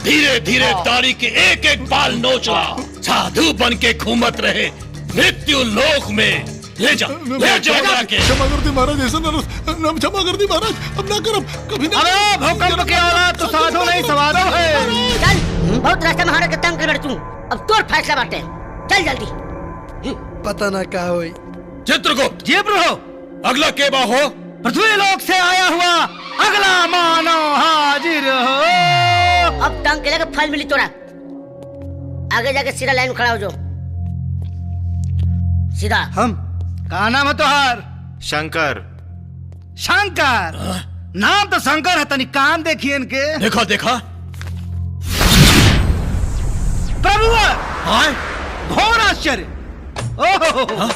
धीरे धीरे ताड़ी के एक एक बाल नोचला, साधु बन के घूमत रहे मृत्यु लोक में। ले जा, ले जा के। क्षमा कर दी महाराज, ऐसा ना क्षमा कर दी महाराज, अब ना करब कभी ना। अरे भूकंप के औलाद तो साधु नहीं सवादो है। चल, बहुत रास्ते में हारे के तंग कर तू, अब तोर फैसला बाटे, चल जल्दी। पता ना क्या होई। चित्रगुप्त। जी प्रभु। अगला के बा हो? पृथ्वी लोक से आया हुआ अगला मानव हाजिर हो। अब तंग के लगे फल मिली तोरा, आगे जाके सीधा लाइन में खड़ा हो जो, सीधा। हम का नाम है तोहार? शंकर। शंकर नाम तो शंकर है, तनी काम देखिए इनके। देखा देखा प्रभु, घोर आश्चर्य। ओहो,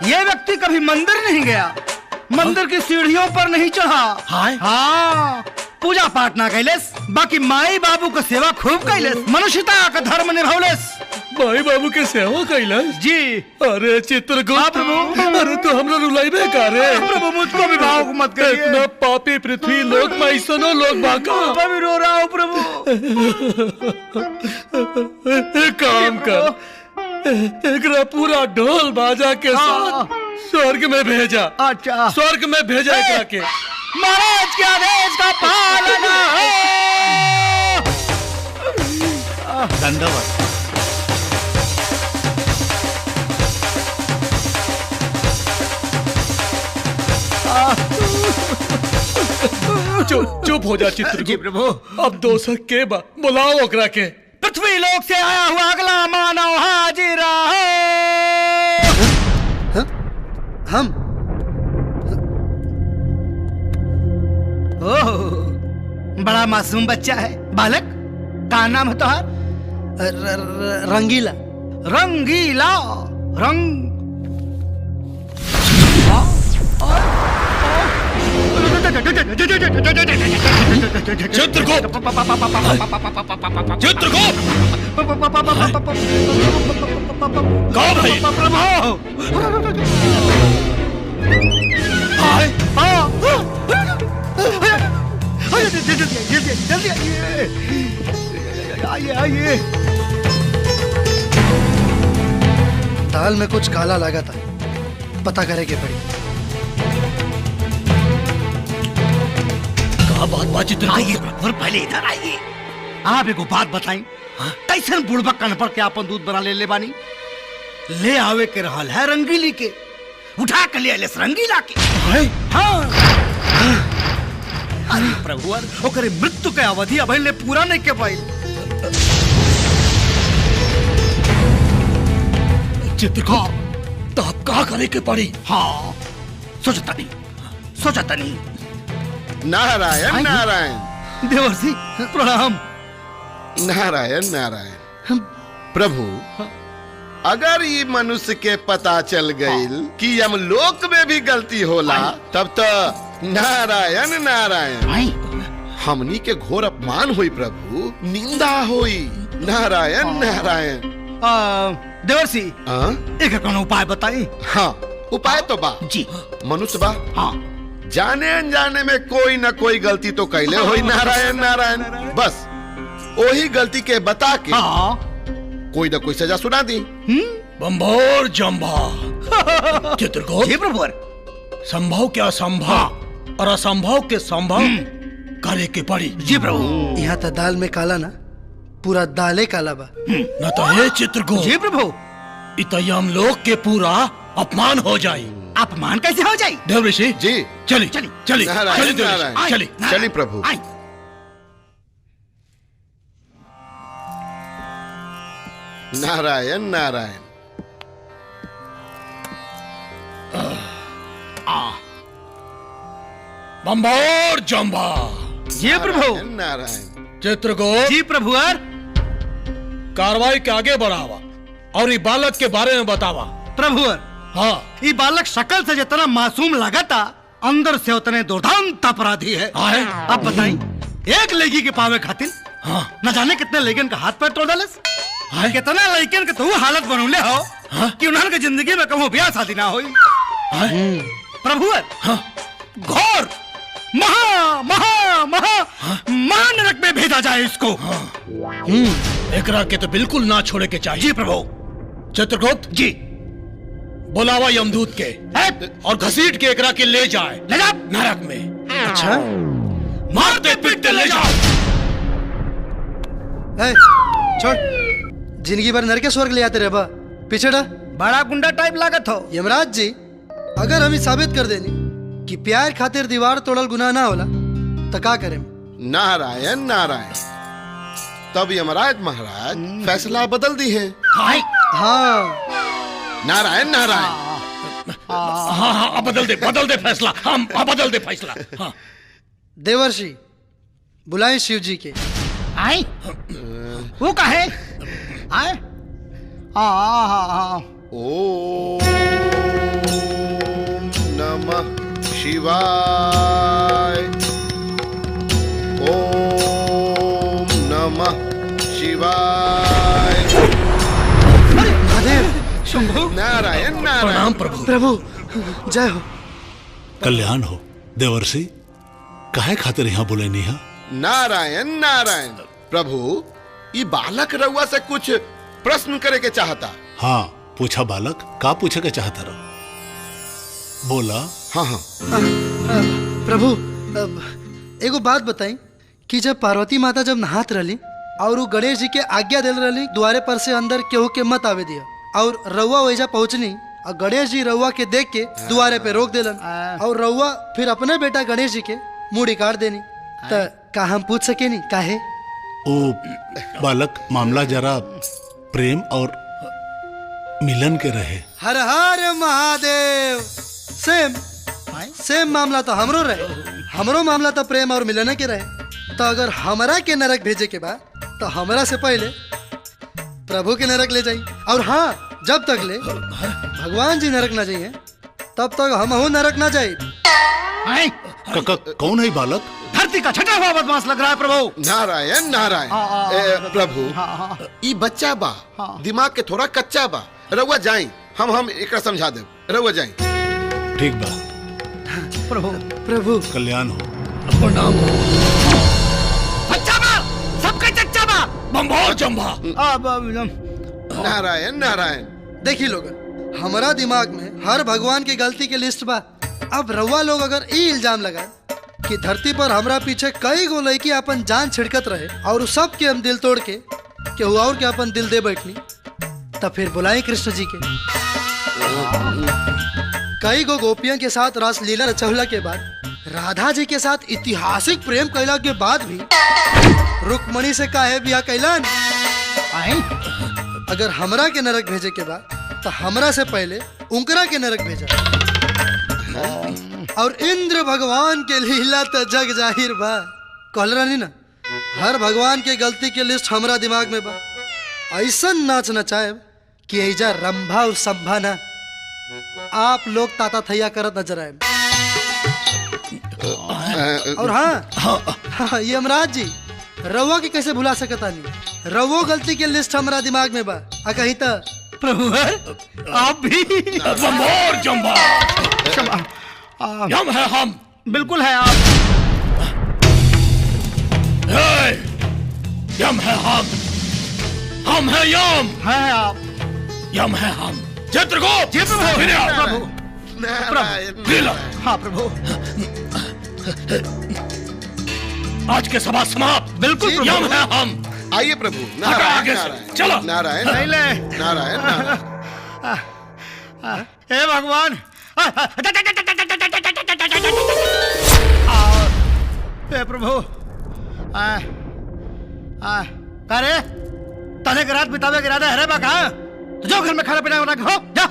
ये व्यक्ति कभी मंदिर नहीं गया, मंदिर की सीढ़ियों पर नहीं चढ़ा। हाँ, पूजा पाठ ना कैलेस, बाकी माई बाबू को सेवा खूब कैलेस, मनुष्यता का धर्म निभौलेस। माई बाबू के सेवा कैलेस जी। अरे चित्रगुप्त प्रभु, अरे तो हमरा रुलाइबे का रे। प्रभु मुझको भी भावुक मत करिए। इतना पापी पृथ्वी लोक में ऐसनो लोग बाका। मैं रो रहा हूँ प्रभु। एक काम कर, एकरा पूरा ढोल बाजा के साथ स्वर्ग में भेजा। अच्छा, स्वर्ग में भेजा एकरा के। महाराज के आदेश का पालन हो। दंडवत। चुप चुप हो जा चित्रगुप्त। प्रभु अब दोसर के बा, बुलाओ ओकरा के। पृथ्वी लोक से आया हुआ अगला मानव हाजिर हो। हम ओह, बड़ा मासूम बच्चा है। बालक, का नाम है तुहार? रंगीला। रंगीला। रंग चित्रगुप्त, चित्रगुप्त, कौन है? प्रभु। जल्दी जल्दी आइए आइए। दाल में कुछ काला लगा था, पता करे के पड़ी। कहा बात बात चित्रगुप्त? आइए प्रभु, पहले इधर आइए। आप एगो बात बताई, कैसन बुढ़बा कन पर के आपन दूध बना ले ले बानी? ले आवे के रहल है रंगीली के, उठा के ले आइले रंगीला के। हाँ। अरे प्रभु, ओकरे मृत्यु के अवधि अभी ले पूरा नहीं के पाई। चित्रगुप्त, तो अब का करे के पड़ी? हाँ, सोचता नहीं, सोचता नहीं। नारायण नारायण। देवर्षि प्रणाम। नारायण नारायण। प्रभु, अगर ये मनुष्य के पता चल गई कि यमलोक में भी गलती होला, तब तो नारायण नारायण हमनी के घोर अपमान हुई प्रभु, निंदा हुई। नारायण नारायण। देवर्षि, एक कौन उपाय बताई? हाँ, उपाय तो बा जी। मनुष्य बा, हाँ, जाने अनजाने में कोई न कोई गलती तो कैले होई। नारायण नारायण। बस वही गलती के बता के कोई न कोई सजा सुना दी। बम्बोर जम्भा। चित्रगुप्त जी प्रभु, संभव के असंभव और असंभव के संभव करे के पड़ी। जी प्रभु। यहाँ तो दाल में काला ना, पूरा दाले काला बा। न तो हे चित्रगुप्त। जी प्रभु, इतयम लोग के पूरा अपमान हो जाए। अपमान कैसे हो जाए? देवऋषि जी, चली चली चली चली चली चली प्रभु। नारायण नारायण। बम्बोर जम्बा। जी प्रभु। नारायण। चित्रगुप्त जी प्रभु, कार्रवाई के आगे बढ़ावा और ये बालक के बारे में बतावा। प्रभु, हाँ, ये बालक शक्ल से जितना मासूम लगता, अंदर से उतने दुर्दांत अपराधी है। अब बताई, एक लड़की के पावे खातिर हाँ, न जाने कितने लड़कन का हाथ पैर तोड़ डाले, कितना लड़कन के तू हालत बनौले हो कि उन्हन के जिंदगी में कभी ब्याह शादी ना होई। प्रभु, घोर महा महा महा महानरक में भेजा जाए इसको। एकरा के तो बिल्कुल ना छोड़े के चाहिए। जी प्रभु। चित्रगुप्त जी, बुलावा यमदूत के और घसीट के एकरा के ले जाए, ले जा नरक में। अच्छा, मारते पीटते ले जाओ। छोड़, जिंदगी भर नरके स्वर्ग ले आते रहे बा, पीछे डा। बड़ा गुंडा टाइप लागत हो। यमराज जी, अगर हम साबित कर देनी कि प्यार खातिर दीवार तोड़ल गुनाह ना होला, तो का करें? नारायण नारायण। तब यमराज महाराज फैसला बदल दी है। हाँ। नारायण नारायण। हाँ हाँ, अब बदल दे फैसला, हम अब बदल दे फैसला। हाँ। देवर्षि बुलाए शिव जी के। आए वो काहे आए? आ आ ओम नमः शिवाय, ओम नमः शिवाय। महादेव शंभु नारायण नारायण। प्रणाम प्रभु। प्रभु जय हो। कल्याण हो देवर्षि, काहे खातिर यहाँ बोले नहीं है? नारायण नारायण। प्रभु ये बालक रउआ से कुछ प्रश्न करे के चाहता। हाँ पूछा बालक, का पूछे के चाहता रहो? बोला। हाँ हाँ। प्रभु एगो बात बताई कि जब पार्वती माता जब नहात रही और वो गणेश जी के आज्ञा दिल रही द्वारे पर से अंदर केहू के मत आवे दिया, और रउआ वैजा पहुँचनी और गणेश जी रउआ के देख के द्वारे पे रोक दिलन और रउआ फिर अपने बेटा गणेश जी के मुड़ी काट देनी, त का हम पूछ सके नी काहे? ओ बालक, मामला जरा प्रेम और मिलन के रहे। हर हर महादेव। सेम सेम मामला तो हमरो रहे, हमरो मामला तो प्रेम और मिलन के रहे। तो अगर हमरा के नरक भेजे के बाद तो हमरा से पहले प्रभु के नरक ले जाई, और हाँ जब तक ले भगवान जी नरक ना जाइए तब तक हम हो नरक ना जाए। कौन है बालक? धरती का छठा हुआ बदमाश लग रहा है प्रभु। नारायण नारायण। प्रभु ई बच्चा बा, दिमाग के थोड़ा कच्चा बा, रउआ जाई, हम एकरा समझा देब, रउआ जाई। ठीक बा प्रभु। प्रभु कल्याण हो। प्रणाम हो। बच्चा बा, सबका चच्चा बा, बम्बोर जम्बा। नारायण नारायण। देखी लोगन, हमारा दिमाग में हर भगवान की गलती के लिस्ट बा। अब रउआ लोग अगर ई इल्जाम लगाए कि धरती पर हमरा पीछे कई गो लड़की अपन जान छिड़कत रहे और सब के हम दिल तोड़ के केहू और के अपन दिल दे बैठनी, तब फिर बुलाए कृष्ण जी के। कई गो गोपियों के साथ रास लीला रचौला के बाद, राधा जी के साथ ऐतिहासिक प्रेम कैला के बाद भी रुक्मणी से काहे बियाह कैलन? अगर हमरा के नरक भेजे के बाद तो हमरा से पहले उनकरा के नरक भेजा। और इंद्र भगवान के लीला तो जग जाहिर बा। कहल रानी ना, हर भगवान के गलती के लिस्ट हमरा दिमाग में बा। ऐसा नाच नचाए कि ऐजा रंभा और संभा ना आप लोग ताता थैया करत नजर आए। और हाँ, हाँ ये यमराज जी रउआ के कैसे भुला सकता नहीं? रवो गलती के लिस्ट हमरा दिमाग में बा। आ कहीं तो प्रभु आप भी बम्बोर जम्बा। यम है हम। बिल्कुल है आप। यम है हम है यम है आप। यम है हम। चित्रगुप्त जी प्रभु। प्रभु हाँ प्रभु। आज के सभा समाप्त। बिल्कुल यम है हम। आइए प्रभु। नारायण चलो। नारायण नारायण नारायण। हे भगवान। हे प्रभु। अरे तने के रात बितावे के इरादा है रे बा कहाँ? तो जो घर में खाना पीना बना के खाओ जा।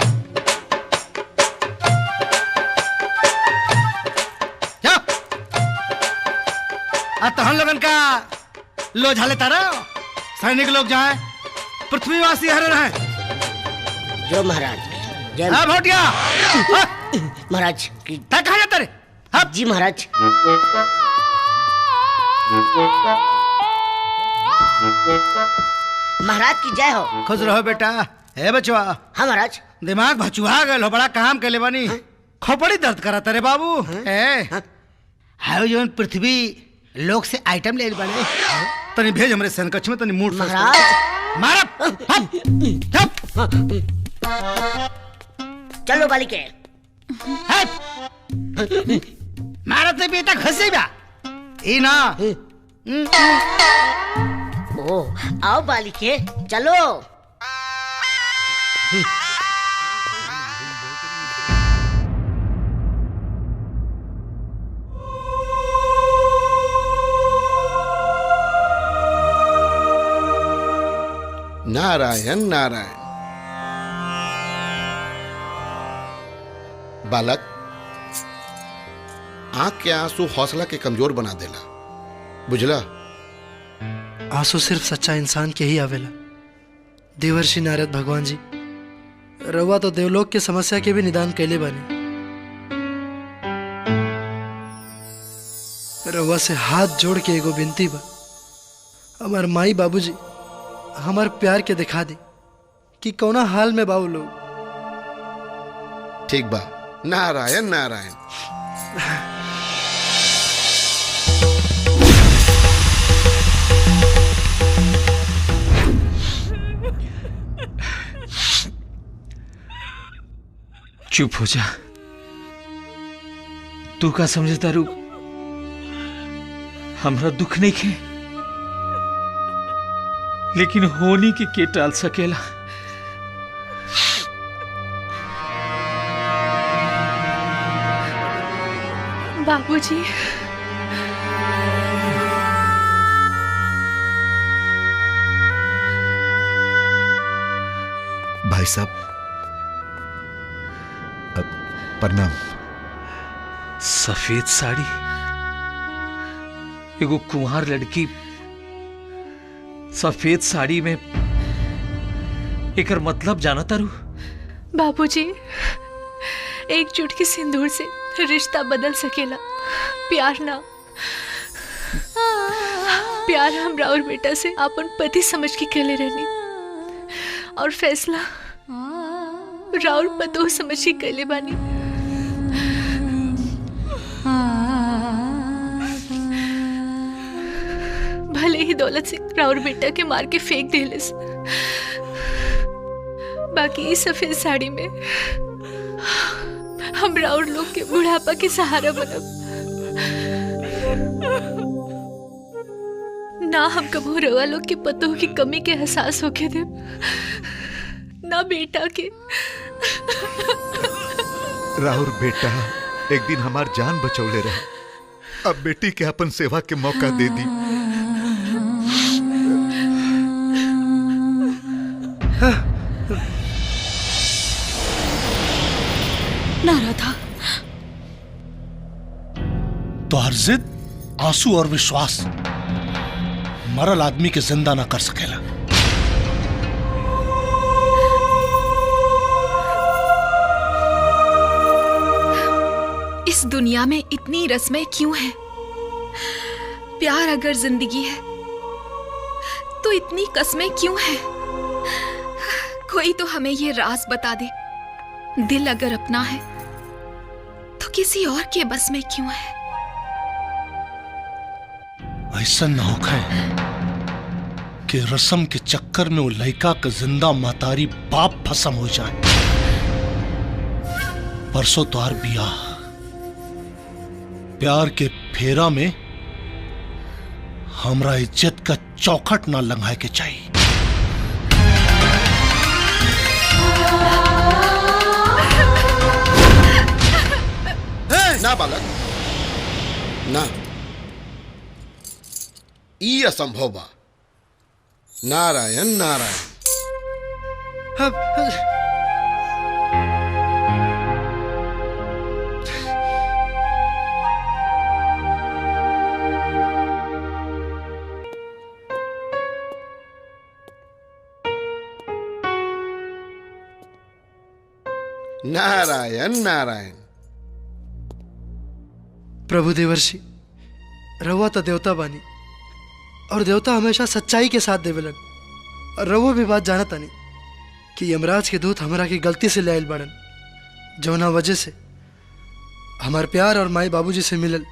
जा। आ तहन लोगन का लो झाले तारा सैनिक लोग जाए पृथ्वीवासी हरे रहे। जो महाराज। जय हाँ भोटिया। महाराज की कहाँ जाता रे? हाँ जी महाराज। महाराज की जय हो। खुश रहो बेटा। हे बचवा। हाँ महाराज। दिमाग भचुआ गए हो, बड़ा काम के ले बनी। खोपड़ी दर्द करा रे बाबू। ए हाय जो पृथ्वी लोग से आइटम ले बने तनी भेज हमरे सन कक्ष में तनी मूड महाराज। मारा। चलो बालिके। मारा ते बेटा खसे बा ई ना। ओ आओ बालिके चलो। नारायण नारायण। बालक, आंख के आंसू हौसला के कमजोर बना देला, बुझला? आंसू सिर्फ सच्चा इंसान के ही आवेला। देवर्षि नारद भगवान जी, रउआ तो देवलोक के समस्या के भी निदान कैले बानी। रउआ से हाथ जोड़ के एगो विनती बा, हमार माई बाबूजी हमार प्यार के दिखा दी कि कौना हाल में बाबू लोग। ठीक बा, नारायण नारायण। चुप हो जा। तू का समझे तारू हमरा दुख नहीं खे, लेकिन होनी के टाल सकेला। बाबूजी, भाई साहब प्रणाम। सफेद साड़ी, एगो कुंवार लड़की सफेद साड़ी में, एकर मतलब जाना तारू? बाबूजी, एक चुटकी सिंदूर से रिश्ता बदल सकेला, प्यार ना। प्यार हमरा और बेटा से अपन पति समझ के कहले रहनी और फैसला राउर पतो समझ के कहले बानी। भले ही दौलत से राउर बेटा के मार के फेंक देलिस, बाकी इस सफेद साड़ी में हम राउर लोग के बुढ़ापा के सहारा बनब ना। हम कबो रवा लोग के पतों की कमी के एहसास होके दे ना बेटा के। राहुल बेटा एक दिन हमार जान बचौले रहे, अब बेटी के अपन सेवा के मौका दे दी। ना राधा, तो हर जिद, आंसू और विश्वास मरल आदमी के जिंदा ना कर सकेला। इस दुनिया में इतनी रस्में क्यों हैं? प्यार अगर जिंदगी है तो इतनी कस्में क्यों हैं? कोई तो हमें ये राज बता दे। दिल अगर अपना है तो किसी और के बस में क्यों है? ऐसा न होखे कि रस्म के चक्कर में वो लड़का का जिंदा महतारी बाप भस्म हो जाए। परसों तोहार बियाह, प्यार के फेरा में हमरा इज्जत का चौखट ना लंघाए के चाहिए। ना बालक ना, ई असंभव बा। नारायण नारायण। नारायण नारायण। प्रभु देवर्षि, रउआ तो देवता बानी और देवता हमेशा सच्चाई के साथ देवेलन। और रउआ भी बात जानत तानी कि यमराज के दूत हमरा की गलती से ले आइल बाड़न, जौना वजह से हमार प्यार और माई बाबूजी से मिलल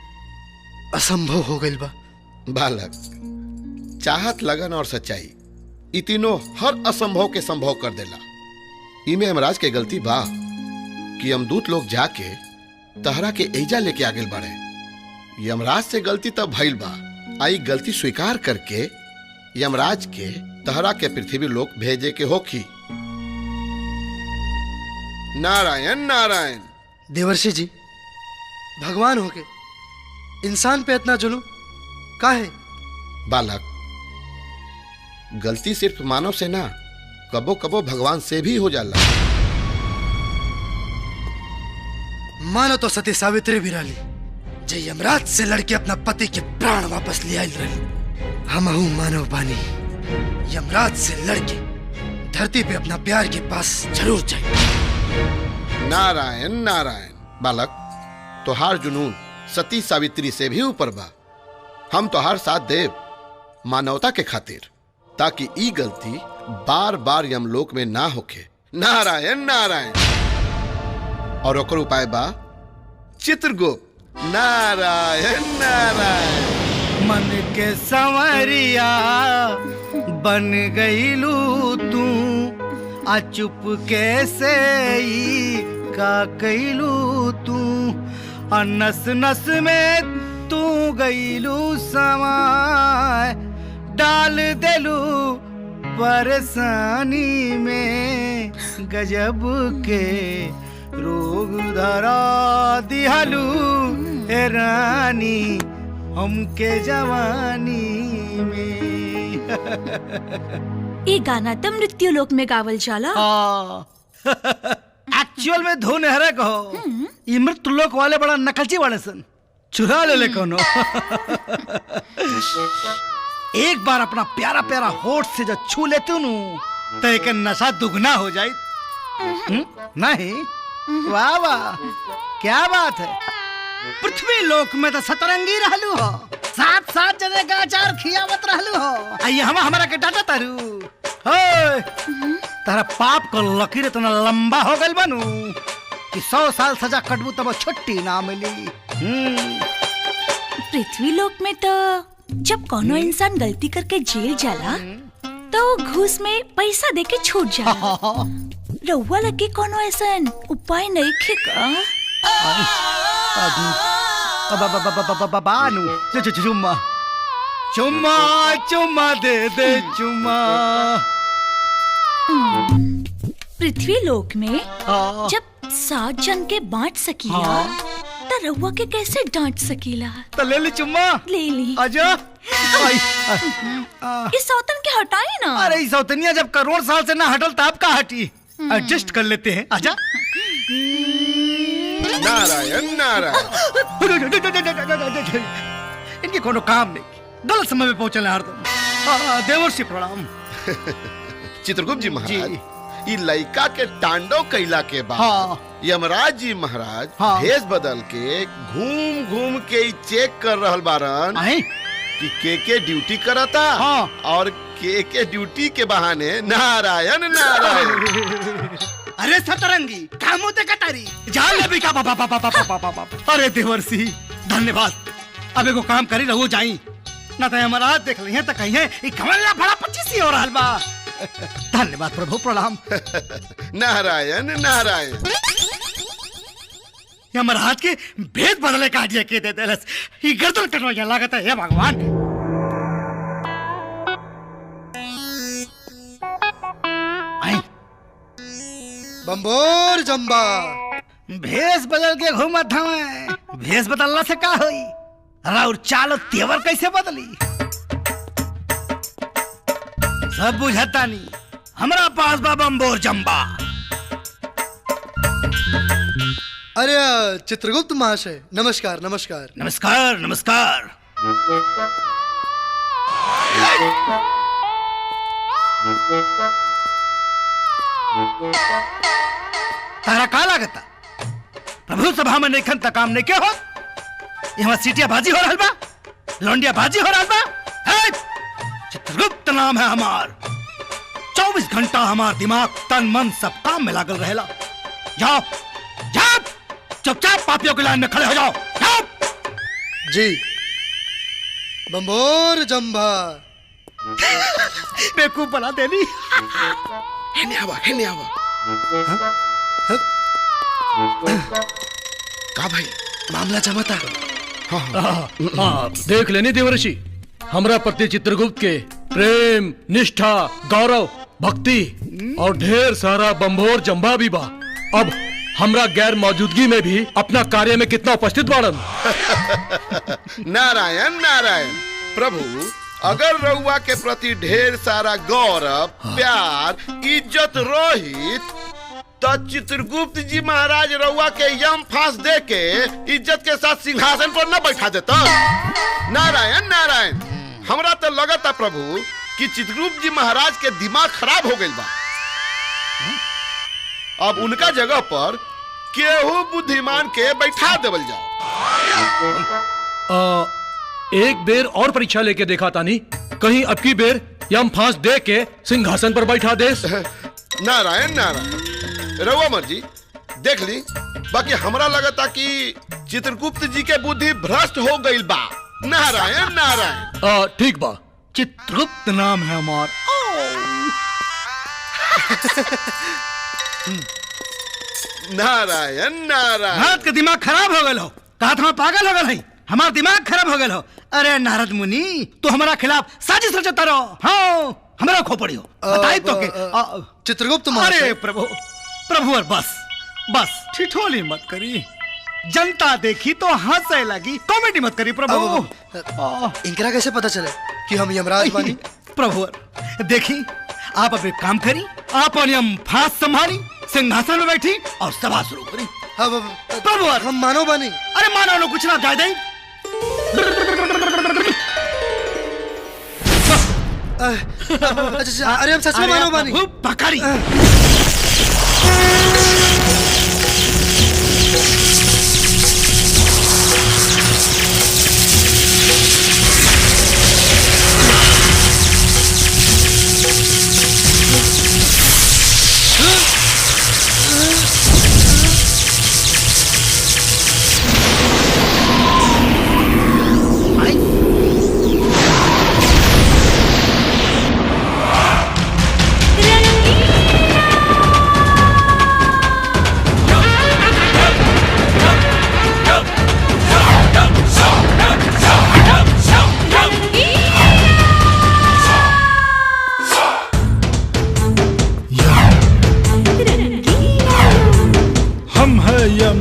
असंभव हो गइल बा। बालक, चाहत, लगन और सच्चाई ई तीनों हर असंभव के संभव कर देला। इमे यमराज के गलती बा कि यमदूत लोग जाके तहरा के एजा लेके आगे बढ़े। यमराज से गलती तब भइल बा, आई गलती स्वीकार करके यमराज के तहरा के पृथ्वी लोक भेजे के होखी। नारायण नारायण। देवर्षि जी, भगवान होके इंसान पे इतना जुलूम काहे? बालक, गलती सिर्फ मानव से ना, कबो कबो भगवान से भी हो जाला। मानो तो सती सावित्री भी रही, जे यमराज से लड़के अपना पति के प्राण वापस ले आयल रही। हम हूं मानव बानी, यमराज से लड़के धरती पे अपना प्यार के पास जरूर जाए। नारायण नारायण। बालक, तोहार जुनून सती सावित्री से भी ऊपर बा। हम तोहार साथ देव मानवता के खातिर, ताकि ई गलती बार बार यमलोक में ना होखे। नारायण नारायण। और ओकर उपाय बा चित्रगुप्त। नारायण नारायण। मन के संवरिया बन गईलू तू, आ चुप कैसे ई का कैलू तू, आ नस नस में तू गईलू समाय, डाल देलू परेशानी में, गजब के रोग धरा दिहलू ए रानी हमके जवानी में। ये गाना तो मृत्यु लोक में गावल जाला। एक्चुअल में धुन हरे कहो, ये मृत्यु लोक वाले बड़ा नकलची वाले सन, चुरा ले ले कोनो। एक बार अपना प्यारा प्यारा होठ से जब छू लेते नू तो एक नशा दुगना हो जाए। नहीं, वाह वाह क्या बात है। पृथ्वी लोक में तो सतरंगी रहलू हो, सात सात जने गाचार खियावत रहलू हो, आई हम हमारा के डाटा तारू हो। तारा पाप को लकीर इतना लंबा हो गइल बनू कि 100 साल सजा कटबू तब छुट्टी ना मिली। पृथ्वी लोक में तो जब कोनो इंसान गलती करके जेल जाला तो घूस में पैसा देके छूट जाला। रउआ लगे कोनो ऐसा उपाय नहीं खे का? बानू चुम्मा चुम्मा चुम्मा दे दे चुम्मा। पृथ्वी लोक में जब 7 जन के बांट सकीला तो रउआ के कैसे डांट सकीला? तो ले ली चुम्मा, ले ली। आजा। इस सौतन के हटाई ना। अरे इस सौतनिया जब करोड़ साल से ना हटल तब का हटी, एडजस्ट कर लेते हैं। आजा। नारायण नारायण। इनके कोनो काम नहीं, गलत समय में पहुंचल हरदम। देवर्षि प्रणाम। चित्रगुप्त जी महाराज, ई लड़का के तांडव कैला के बाद हाँ। यमराज जी महाराज हाँ। भेष बदल के घूम घूम के चेक कर रहल बारन कि के ड्यूटी करता हाँ। और के ड्यूटी के बहाने नारायण नारायण। अरे सतरंगी कामो ते कटारी जान ले बिका बाबा बाबा बाबा बाबा। अरे देवर्षि धन्यवाद। अब एगो काम करी रहो जाई ना तो यमराज देख ली है तो कही है ई कमला बड़ा 25 ही हो रहल बा। धन्यवाद प्रभु, प्रणाम। नारायण नारायण। यमराज के भेद बदले का दिया के दे देलस, ई गर्दन कटवा लागत है। हे भगवान। बम्बोर जम्बा भेष बदल के घूमत हवे, भेष बदलला से का होई? राउर चालो तेवर कैसे बदली? सब बुझता नहीं, हमरा पास बा बम्बोर जम्बा। अरे चित्रगुप्त महाशय, नमस्कार नमस्कार नमस्कार नमस्कार। तारा का लागता प्रभु सभा में नहीं त काम नहीं के हो? यहाँ सीटिया बाजी हो रहल बा, लौंडिया बाजी हो रहल बा। चित्रगुप्त नाम है हमार। 24 घंटा हमार दिमाग तन मन सब काम में लागल रहेला। जाओ जाओ चुपचाप पापियों के लाइन में खड़े हो जाओ, जाओ। जी बम्बोर जम्बा। बेवकूफ बना देली। हेने आवा, हेने आवा। का भाई मामला जमाता। हाँ, हाँ, देख लेने देवर्षि, हमरा प्रति चित्रगुप्त के प्रेम, निष्ठा, गौरव, भक्ति और ढेर सारा बम्बोर जम्बा भी बा। अब हमरा गैर मौजूदगी में भी अपना कार्य में कितना उपस्थित बाड़न। नारायण नारायण। प्रभु, अगर रउआ के प्रति ढेर सारा गौरव, प्यार, इज्जत रोहित तो चित्रगुप्त जी महाराज रउआ के यम फांस दे के इज्जत के साथ सिंहासन पर न बैठा देता। नारायण नारायण, हमरा तो लगता प्रभु कि चित्रगुप्त जी महाराज के दिमाग खराब हो गइल बा। अब उनका जगह पर केहू बुद्धिमान के बैठा देवल जाओ। एक बेर और परीक्षा लेके देखा तानी, कहीं अब की बेर यम फांस दे के सिंहासन पर बैठा दे। नारायण नारायण, रउआ मर्जी देख ली, बाकी हमरा लगता कि चित्रगुप्त जी के बुद्धि भ्रष्ट हो गइल बा। नारायण नारायण। ठीक बा। चित्रगुप्त नाम है हमार। नारायण नारायण। नारद के दिमाग खराब हो गए हो, कहा था पागल हो गए, हमारा दिमाग खराब हो गए हो। अरे नारद मुनि, तू हमारा खिलाफ साजिश रचता रहो। हाँ, हमारा खोपड़ी हो बताई तो के चित्रगुप्त। अरे प्रभु प्रभु, और बस बस ठिठोली मत करी, जनता देखी तो हंसे लगी, कॉमेडी मत करी प्रभु। इनकरा कैसे पता चले कि हम यमराज बानी? प्रभु देखी, आप अब एक काम करी, आप यम फांस संभाली, सिंहासन में बैठी और सभा शुरू करी। प्रभु हम मानो बानी। अरे मानो लो कुछ ना जाए दे। अरे हम सच में मानो बानी। पकड़ी। हम है यम।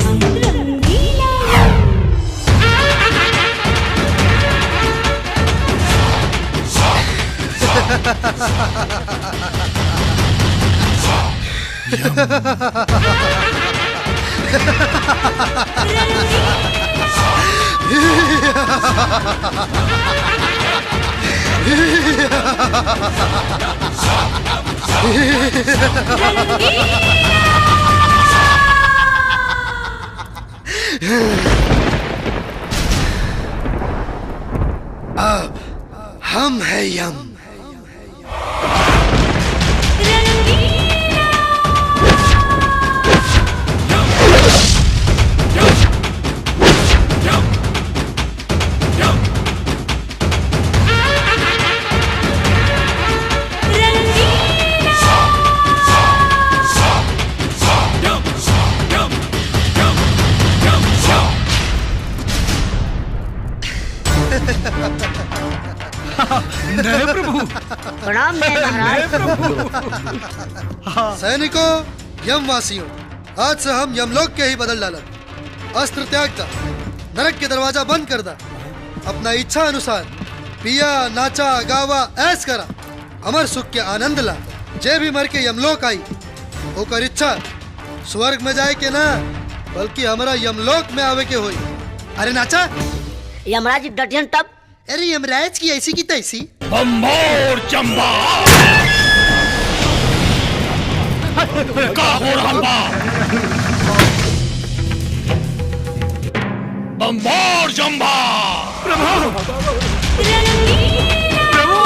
अब हम है यम। नए प्रभु प्रणाम नए प्रभु। सैनिकों, यमवासियों, आज से हम यमलोक के ही बदल डाला। अस्त्र त्याग दा, नरक के दरवाजा बंद कर दा, अपना इच्छा अनुसार पिया नाचा गावा ऐस करा, अमर सुख के आनंद ला। जे भी मर के यमलोक आई होकर इच्छा स्वर्ग में जाए के ना, बल्कि हमारा यमलोक में आवे के होई। अरे नाचा यमराज डटियन तब। अरे यमराज की ऐसी की तैसी। बम्बोर चंबा का हो रहा बा? बम्बोर चंबा। प्रभु प्रभु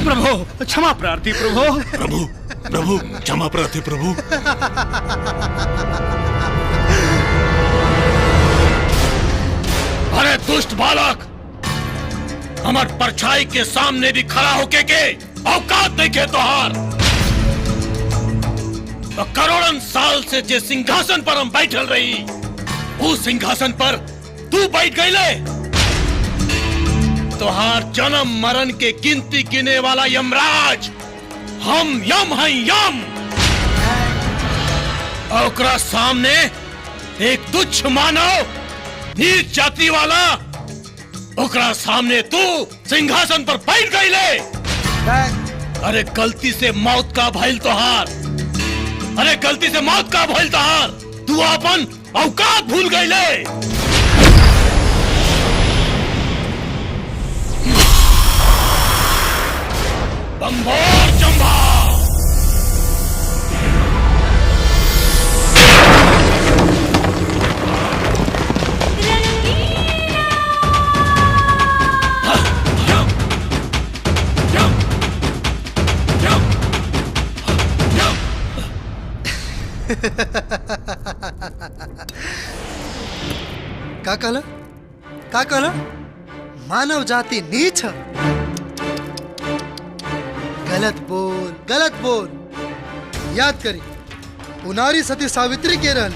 प्रभु क्षमा प्रार्थी प्रभु। प्रभु प्रभु क्षमा प्रार्थी प्रभु। अरे दुष्ट बालक, हमार परछाई के सामने भी खड़ा होके के औकात नहीं के तोहार। तो करोड़न साल से जे सिंहासन पर हम बैठल रही, उस सिंहासन पर तू बैठ गईले। तोहार जन्म मरण के गिनती गिने वाला यमराज हम यम हैं यम। ओकरा सामने एक तुच्छ मानव नीच जाति वाला, ओकरा सामने तू सिंहासन पर बैठ गई ले। अरे गलती से मौत का भइल तोहार, अरे गलती से मौत का भइल तोहार, तू अपन औकात भूल गई ले। बम्बोर चंबा, का कहला, का कहला? मानव जाति नीच है? गलत बोल, गलत बोल। याद करी उनारी सती सावित्री के रहन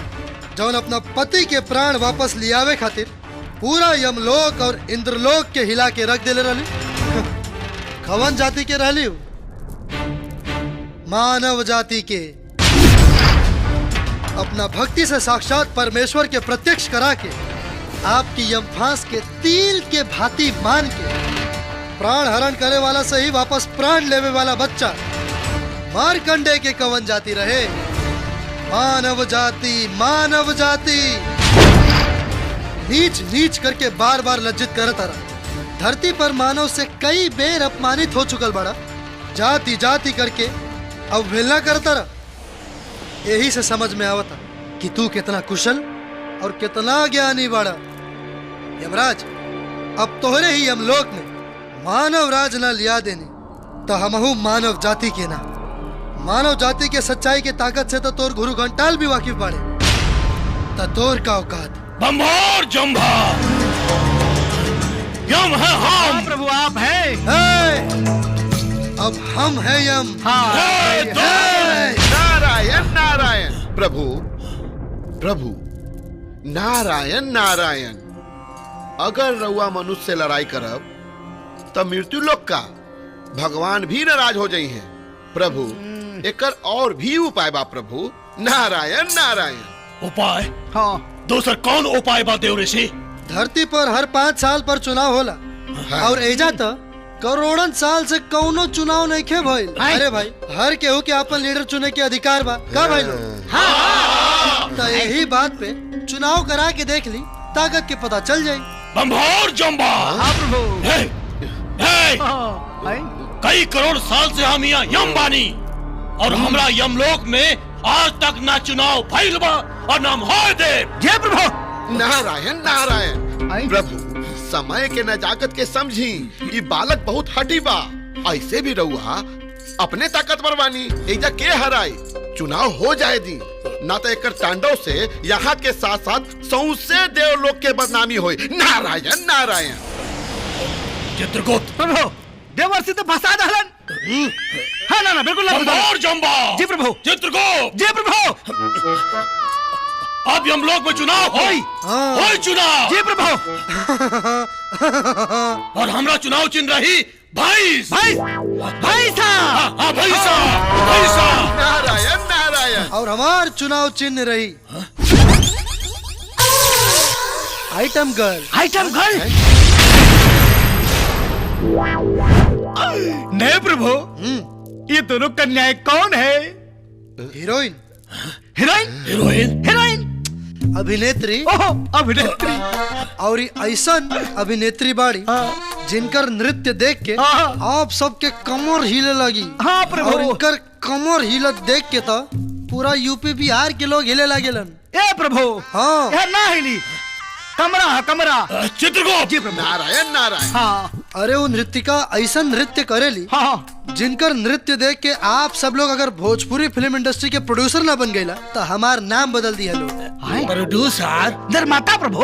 जौन अपना पति के प्राण वापस लियावे खातिर पूरा यमलोक और इंद्रलोक के हिला के रख देले रहली। खवन जाति के रहली, मानव जाति के। अपना भक्ति से साक्षात परमेश्वर के प्रत्यक्ष करा के आपकी यमफांस के तिल के भांति मान के प्राण हरण करे वाला से ही वापस प्राण लेवे वाला बच्चा मारकंडे के कवन जाति रहे। मानव जाति, मानव जाति नीच नीच करके बार बार लज्जित करता रहा। धरती पर मानव से कई बेर अपमानित हो चुकल बड़ा, जाति जाति करके अवहेलना करता रहा। यही से समझ में आवता कि तू कितना कुशल और कितना ज्ञानी बड़ा। यमराज, अब तोहरे ही यमलोक में मानव राज ना लिया देनी तो हमहू मानव जाति के ना। मानव जाति के सच्चाई के ताकत से तो तोर गुरु घंटाल भी वाकिफ बाड़े, तो तोर का औकात। बम्बोर जम्भा, यम है हम। प्रभु आप हैं। अब हम हैं यम। हाँ। नारायण नारायण प्रभु, प्रभु नारायण नारायण। अगर रउआ मनुष्य से लड़ाई करब तब मृत्यु लोक का भगवान भी नाराज हो जाई हैं। प्रभु एकर और भी उपाय बा प्रभु। नारायण नारायण। उपाय? हाँ। दोसर कौन उपाय बा देव ऋषि? धरती पर हर 5 साल पर चुनाव होला। हाँ। और एजा तो करोड़न साल से कौनो चुनाव नहीं खे भइल। अरे भाई, हर केहू के अपन लीडर चुने के अधिकार बा का भाई लोग? हाँ। तो यही बात पे चुनाव करा के देख ली, ताकत के पता चल जाये। बम्बोर जम्बा। हाँ प्रभु। कई करोड़ साल से हम यहाँ यम बानी और हमरा यमलोक में आज तक ना चुनाव भइल बा और ना होए दे। जय प्रभु। नारायण नारायण। प्रभु समय के नजाकत के समझी, ये बालक बहुत हटी बा। ऐसे भी रहुआ अपने ताकतवर बानी, एजा के हराई। चुनाव हो जाए दी ना तो एकर तांडव से यहाँ के साथ साथ सौंसे देवलोक के बदनामी होई। नारायण नारायण। चित्रगुप्त। प्रभु देवर्षि तो फंसा दहलन। हाँ ना ना बिल्कुल ना। बम्बोर जम्बा। जी प्रभु। चित्रगुप्त। जी प्रभु। अब यमलोक में चुनाव होई। होई चुनाव। जी प्रभु। और हमरा चुनाव चिन्ह रही भाई भाई भाई साहब। हाँ भाई साहब, भाई साहब। नारायण नारायण। और हमार चुनाव चिन्ह रही आइटम गर्ल। Item girl? नहीं प्रभु, ये दोनों कन्याएं कौन है? हीरोइन। हीरोइन? हीरोइन? हीरोइन अभिनेत्री। ओहो अभिनेत्री। और ऐसा अभिनेत्री बाड़ी जिनकर नृत्य देख के आप सबके कमर हिले लगी। हाँ प्रभु। और इनकर कमर हिलत देख के तो पूरा यूपी बिहार के लोग हिले लागेलन। ए प्रभु। हाँ। ना हिली, कमरा है कमरा। चित्रगुप्त। जी प्रभु। नारायण नारायण। हाँ। अरे वो नृत्यिका ऐसा नृत्य करेली। हाँ। जिनकर नृत्य देख के आप सब लोग अगर भोजपुरी फिल्म इंडस्ट्री के प्रोड्यूसर ना बन गईला तो हमार नाम बदल दिया लोग। प्रोड्यूसर? निर्माता प्रभु।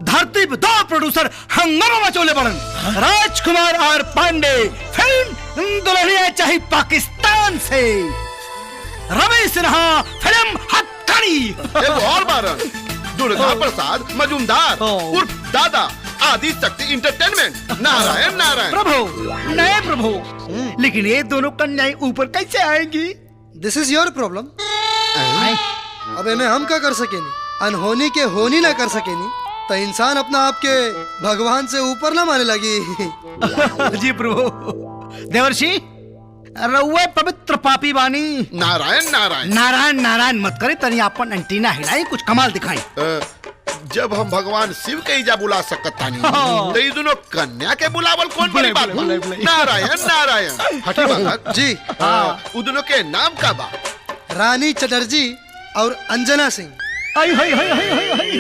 धरती पे 2 प्रोड्यूसर हंगामा मचोले बड़न, राजकुमार और पांडे। फिल्म दुल्हनिया चाहिए पाकिस्तान से, रवि सिन्हा फिल्म हथकड़ी। एगो और बारन, दुर्गा प्रसाद मजूमदार उर्फ दादा आदि शक्ति इंटरटेनमेंट। नारायण नारायण। प्रभु नए प्रभु, लेकिन ये दोनों कन्याएं ऊपर कैसे आएंगी? This is your problem. अब एमे हम का कर सकेनी? अनहोनी के होनी ना कर सकेनी तो इंसान अपना आप के भगवान से ऊपर ना माने लगी। जी प्रभु। देवर्षि रउआ पवित्र पापी बानी। नारायण नारायण नारायण नारायण मत करे, तनी अपन एंटीना हिलाई, कुछ कमाल दिखाई। जब हम भगवान शिव के इजा बुला सकत तानी तो ई दोनों कन्या के बुलावल कौन बड़ी बात बा? नारायण नारायण। हटी बालक जी। उ दोनों के नाम का बा? रानी चटर्जी और अंजना सिंह। आई हाय हाय हाय हाय,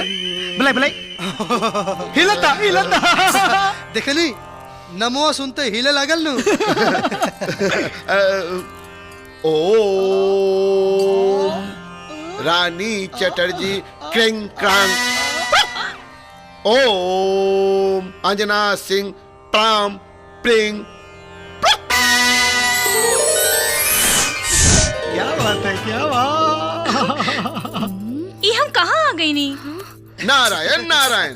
बुलाई बुलाई, हिलता हिलता। देखली नमो सुनते हिले लागल नु। ओ रानी चटर्जी क्रिंग क्रांग, ओम अंजना सिंह प्राम प्रिंग। क्या बात है, क्या बात। ये हम कहाँ आ गई नी? नारायण नारायण।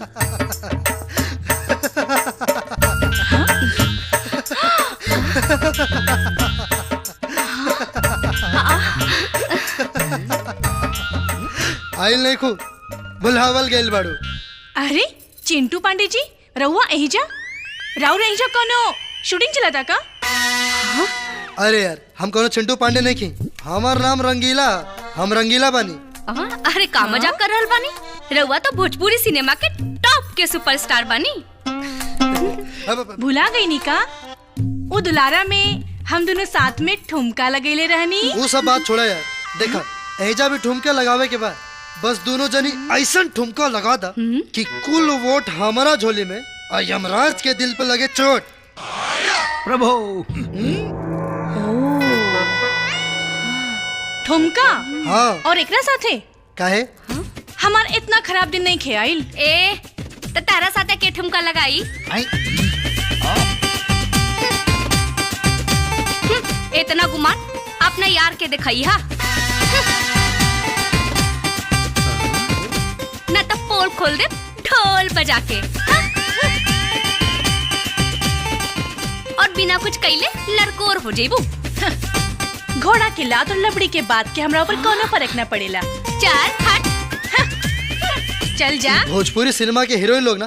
आइल नहीं खू बुलावल गइल बाड़ू। अरे चिंटू पांडे जी, रहुआ एहिजा राउर एहिजा कोनो शूटिंग चलाता का? हाँ? अरे यार हम कोनो चिंटू पांडे नहीं की, हमार नाम रंगीला, हम रंगीला बानी। अरे का मजाक कर रहल बानी? रहुआ तो भोजपुरी सिनेमा के टॉप के सुपरस्टार बानी। भुला गई नी का? वो दुलारा में हम दोनों साथ में ठुमका लगेले रहनी। वो सब बात छोड़ा यार, देखा एजा भी ठुमका लगावे के बाद बस दोनों जनी ऐसा ठुमका लगा दा कि कुल वोट हमारा झोली में और यमराज के दिल पे लगे चोट। प्रभु ठुमका। हाँ। और एकरा साथे काहे? हमार इतना खराब दिन नहीं खेआइल। ए त तारा साथे के ठुमका लगाई? इतना गुमान अपना यार के दिखाई हा, ना तो पोल खोल दे ढोल बजा के। और बिना कुछ कइले लड़कोर हो जेबू। घोड़ा के लात और लबड़ी के बात के हमरा ऊपर कोनो फर्क ना पड़ेला। चार हट चल जा। भोजपुरी सिनेमा के हीरोइन लोग ना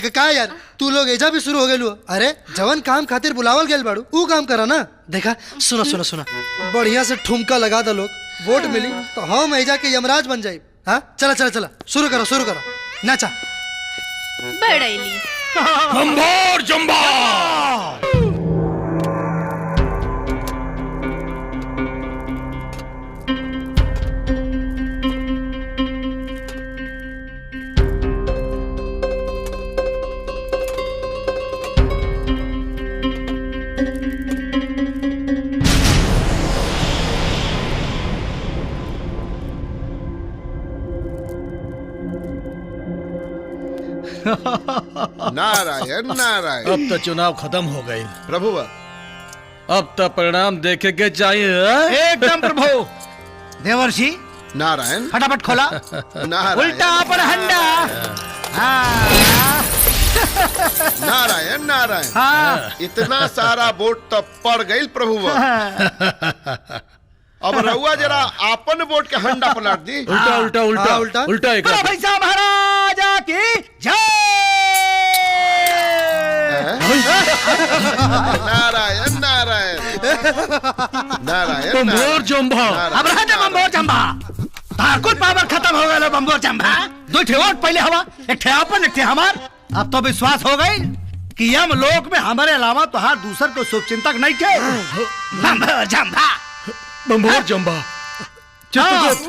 का यार तू लोग एजा भी शुरू हो गए। अरे जवन काम खातिर बुलावल गेल बाड़ू ऊ काम करा ना। देखा सुना सुना सुना, बढ़िया से ठुमका लगा दो लोग, वोट मिली तो हम एजा के यमराज बन जाए। हाँ चला चला चला शुरू करो शुरू करो, नाचा। बड़ैली बम्बोर जम्बा। नारायण नारायण। अब तो चुनाव खत्म हो गई प्रभु, अब तो परिणाम देखे के चाहिए। एकदम प्रभु। देवर्षि नारायण फटाफट खोला। नारायण उल्टा पर हंडा। नारायण नारायण। हाँ। इतना सारा वोट तो पड़ गई प्रभु, अब रहुआ जरा आपन वोट के हंडा पलट दी। उल्टा उल्टा उल्टा उल्टा उल्टा एक। भाई साहब महाराजा की जय। नारायण नारायण नारायण। बम्बोर जम्बा। अब रहा जा बम्बोर जम्बा, तारकुल पावर खत्म हो गया बम्बोर जम्बा। दो ठे वोट पहले हवा, एक ठे अपन एक ठे हमार। अब तो विश्वास हो गई कि यम लोक में हमारे अलावा तो हर दूसर को शुभचिंतक नहीं थे। बम्बोर जम्बा बम्बोर जम्बा। चित्रगुप्त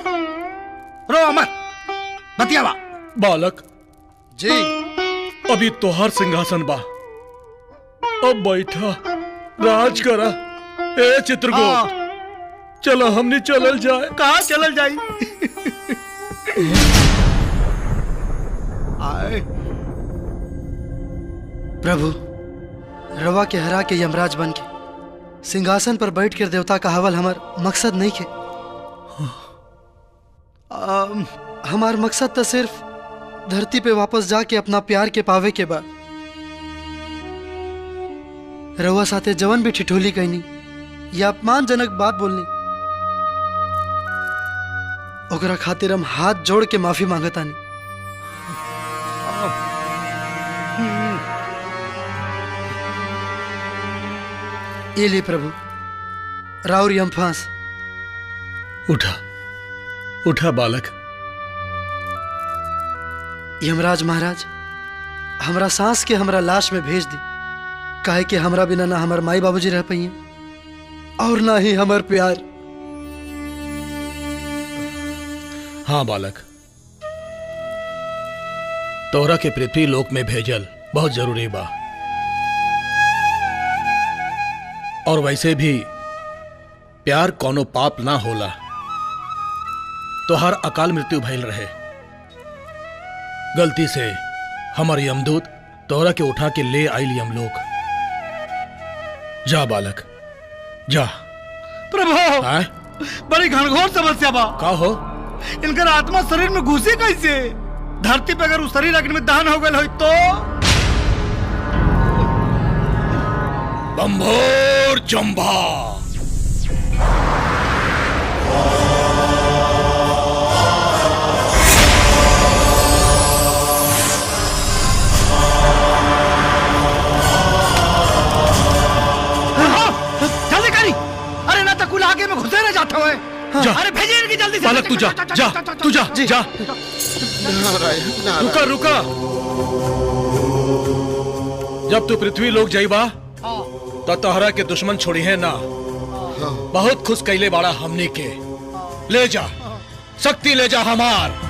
रो मत, बतियावा। बालक जी अभी तोहार सिंहासन बा, अब बैठा राज करा। ए चित्रगुप्त चलो हमने चलल जाए। कहाँ चलल जाए? आए प्रभु, रवा के हरा के यमराज बन के सिंहासन पर बैठ कर देवता का हवल हमार मकसद नहीं खे। हमार मकसद तो सिर्फ धरती पे वापस जाके अपना प्यार के पावे के बाद रवा साथे जवन भी ठिठोली कहनी या अपमानजनक बात बोलनी, ओकरा खातिर हम हाथ जोड़ के माफी मांगतानी। ये ले प्रभु, राउर यम फांस। उठा उठा बालक। यमराज महाराज, हमरा सांस के हमरा लाश में भेज दी, काहे कि हमरा बिना ना हमार माई बाबूजी रह पाइए और ना ही हमार प्यार। हाँ बालक, तोहरा के पृथ्वी लोक में भेजल बहुत जरूरी बा, और वैसे भी प्यार कोनो पाप ना होला। तोहार अकाल मृत्यु भइल रहे, गलती से हमार यमदूत तोहरा के उठा के ले आइल यमलोक। जा बालक जा। प्रभु, बड़ी घनघोर समस्या बा। का हो? इनकर आत्मा शरीर में घुसी कैसे? धरती पे अगर उस शरीर अग्नि में दहन हो गए हो तो? बंभोर चंबा, जल्दी करी। अरे ना तो कुल आगे में घुसे रह जाता है। अरे भेजिए इनकी जल्दी से। बालक तू जा, जा तू जा, जा। रुका रुका, जब तू पृथ्वी लोक जाइबा तो तोहरा के दुश्मन छोड़ी है ना। बहुत खुश कैले बाड़ा हमने के। ले जा शक्ति, ले जा हमार।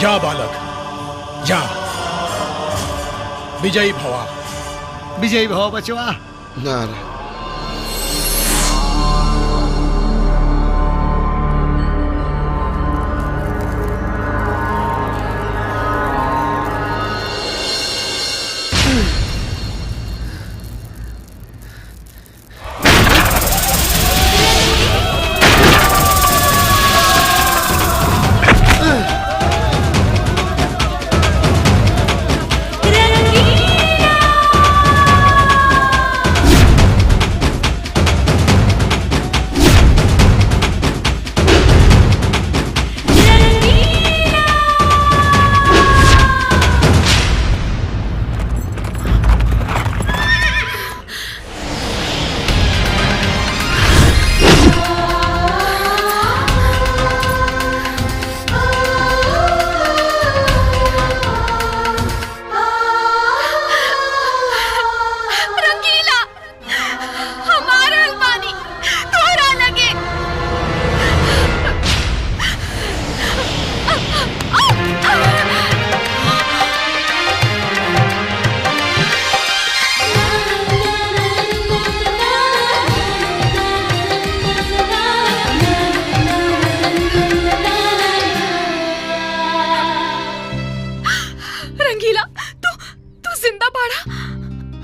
जा बालक जा, विजयी भवा। विजयी भवा बचवा। नारायण।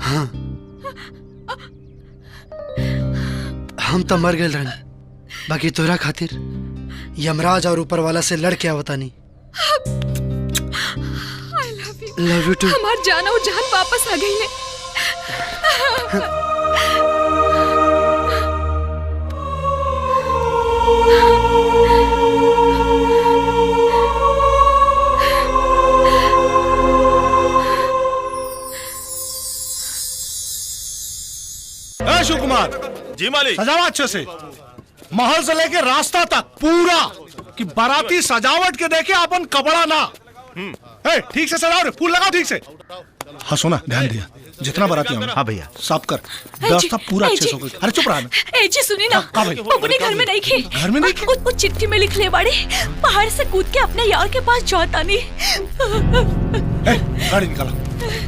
हाँ, हम तो मर गए रहनी, बाकी तोरा खातिर यमराज और ऊपर वाला से लड़ के आवतानी। I love you. Love you too. हमार जान और जान वापस आ गई है। शिव कुमार जी मालिक, सजाओ अच्छे से महल से लेके रास्ता तक पूरा, कि बाराती सजावट के देखे अपन कपड़ा ना। ए, ठीक से सजाओ रे, फूल लगाओ ठीक से। हाँ सोना, ध्यान दिया, जितना बाराती आओ। हाँ भैया, साफ कर व्यवस्था पूरा अच्छे से हो गई। अरे चुप रहा ना। ए जी सुनी ना, अपने घर में नहीं खे। घर में नहीं खे? वो चिट्ठी में लिख ले बाड़े, पहाड़ से कूद के अपने यार के पास जाता नहीं। गाड़ी निकाला,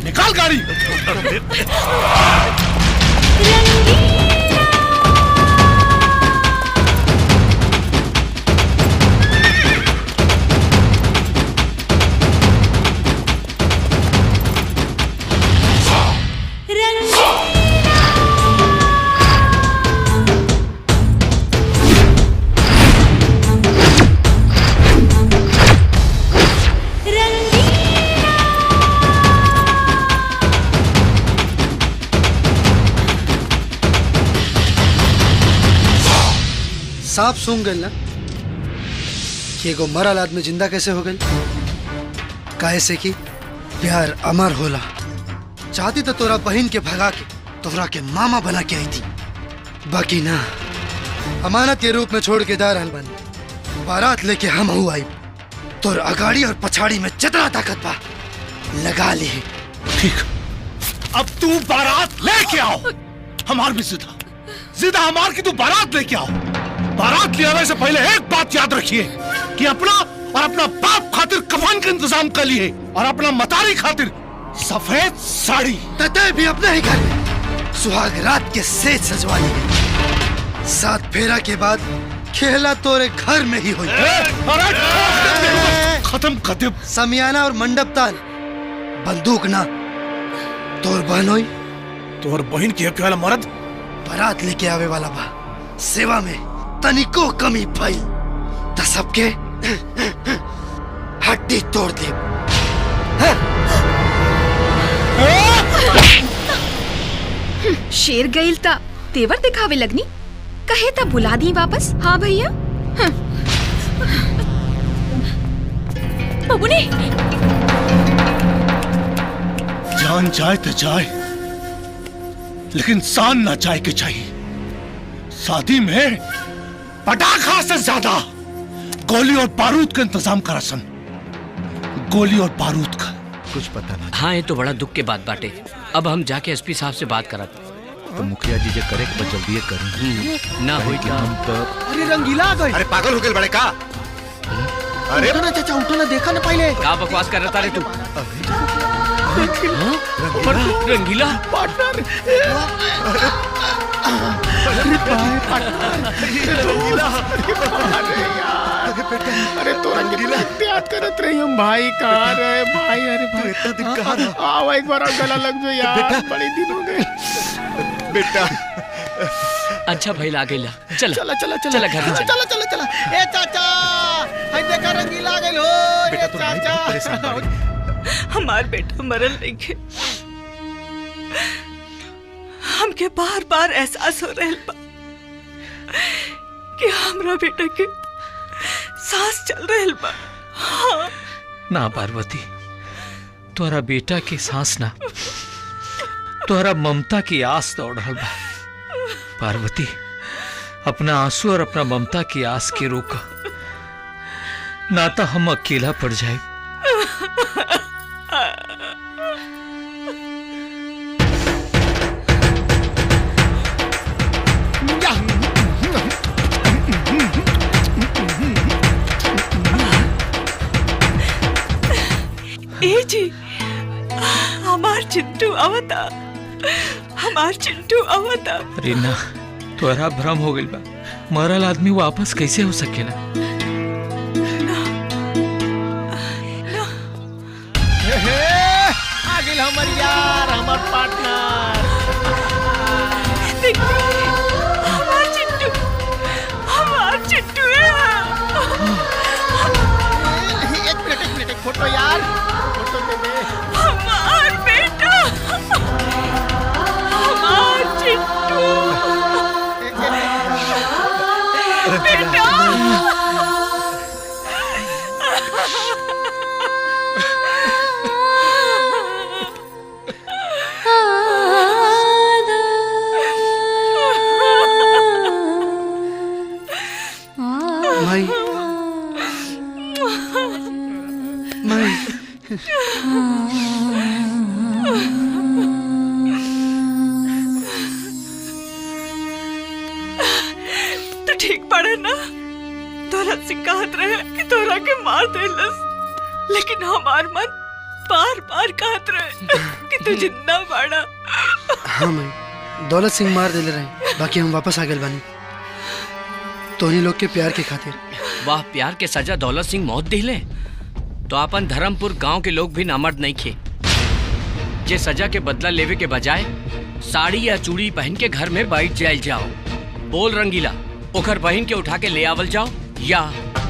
निकाल गाड़ी। सांप सूंघ गइल ना कि एगो मरल आदमी जिंदा कैसे हो गइल? काहे से कि प्यार अमर होला। चाहती तो तोरा बहन के भगा के तोरा के मामा बना के आई थी, बाकी ना अमानत के रूप में छोड़ के जा रहल बानी। बारात लेके हम हूँ आई, तोर अगाड़ी और पछाड़ी में जितना ताकत बा लगा ली। ठीक, अब तू बारात लेके आओ। हमार भी जिदा जिदा हमार की तू बारात लेके आओ। बारात ले आने से पहले एक बात याद रखिए कि अपना और अपना बाप खातिर कफन का इंतजाम कर लिए और अपना मतारी खातिर सफेद साड़ी। तते भी अपने ही घर में सुहाग रात के सेज सजवा लिए। सात फेरा के बाद खेला तोरे घर में ही हुई। खत्म कर दे। समियाना और मंडप ताल बंदूक ना। तोर बहन होई, तोर बहन की वाला मर्द बारात लेके आवे वाला बा। सेवा में तनिको कमी भइल त सबके हड्डी तोड़ दे। शेर गईल ता तेवर दिखावे लगनी, कहे ता बुला दी वापस। हाँ भैया। बबुनी जान जाए तो जाए, लेकिन शान ना जाए के चाहिए। शादी में पटाखा से ज्यादा गोली और बारूद का इंतजाम करा सन, गोली और बारूद का। कुछ पता ना। हाँ ये तो बड़ा दुख के बात बाटे। अब हम जाके एसपी साहब से बात करत। तो मुखिया जी जे करे के जल्दी करें ना होई क्या हम तो। अरे रंगीला आ गई। अरे पागल हो गए बड़े का? अरे उठो ना चाचा, उठो ना, देखा ना पहले। का बकवास कर रहा रे तू? रंगीला पार्टनर। अरे भाई पार्टनर रंगीला। अरे तो रंगीला याद करत रही हम भाई। कहाँ रहे भाई? अरे भाई इतना दिन कहाँ रहा? आओ एक बार और गला लग जो यार, बड़े दिन हो गए बेटा। अच्छा भाई ला गइला, चला चला चला चला घर में चला चला चला। ए चाचा हाय देखा रंगीला आ गइल हो। बेटा तो भाई बहुत परेशान बाड़े। हमार बेटा मरल नहीं, हमके बार बार एहसास हो रहल बा कि हमरा बेटा के सांस चल रहल बा। हाँ। ना पार्वती, तोहरा बेटा के सांस ना, तोहरा ममता की आस दौड़ रहल बा। पार्वती अपना आंसू और अपना ममता की आस के रोका ना तो हम अकेला पड़ जाए। ए जी हमार चिंटू आवता, हमार चिंटू आवता। अरे ना, तोहरा भ्रम हो गइल बा। मरल आदमी वापस कैसे हो सकेला? ना, ना। आ गइल हमर यार, हमर पार्टनर। देखो हमार चिंटू, हमार चिंटू है। एक मिनट, एक फोटो यार, फोटो दे दे। हमार बेटा, हमार चिंटू बेटा। माई, माई। तू ठीक पड़े ना? तोरा से कहत रहे कि तोरा के मार देलस, लेकिन हमार मन बार बार कहत रहे कि तू जिंदा बाड़ा। हाँ माई, दौलत सिंह मार देले रहे, बाकी हम वापस आ गए बानी तोहनी लोग के प्यार के खातिर। वाह, प्यार के सजा दौलत सिंह मौत दिले तो अपन धर्मपुर गांव के लोग भी नामर्द नहीं खे, जे सजा के बदला लेवे के बजाय साड़ी या चूड़ी पहन के घर में बैठ जायल जाओ। बोल रंगीला, ओकर बहन के उठा के ले आवल जाओ या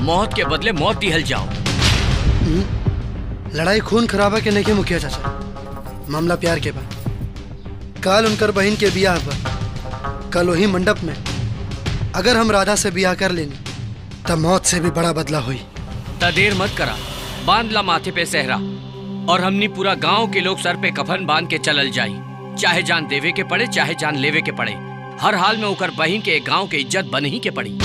मौत के बदले मौत दिहल जाओ। लड़ाई खून खराबा के नहीं के मुखिया चाचा, मामला प्यार के बा। काल उनकर बहन के बियाह बा, कल वही मंडप में अगर हम राधा से बियाह कर लेनी तब मौत से भी बड़ा बदला हुई। ता देर मत करा, बांध ला माथे पे सहरा और हमनी पूरा गांव के लोग सर पे कफन बांध के चलल जाई, चाहे जान देवे के पड़े चाहे जान लेवे के पड़े, हर हाल में ओकर बहिन के गांव के इज्जत बन ही के पड़ी।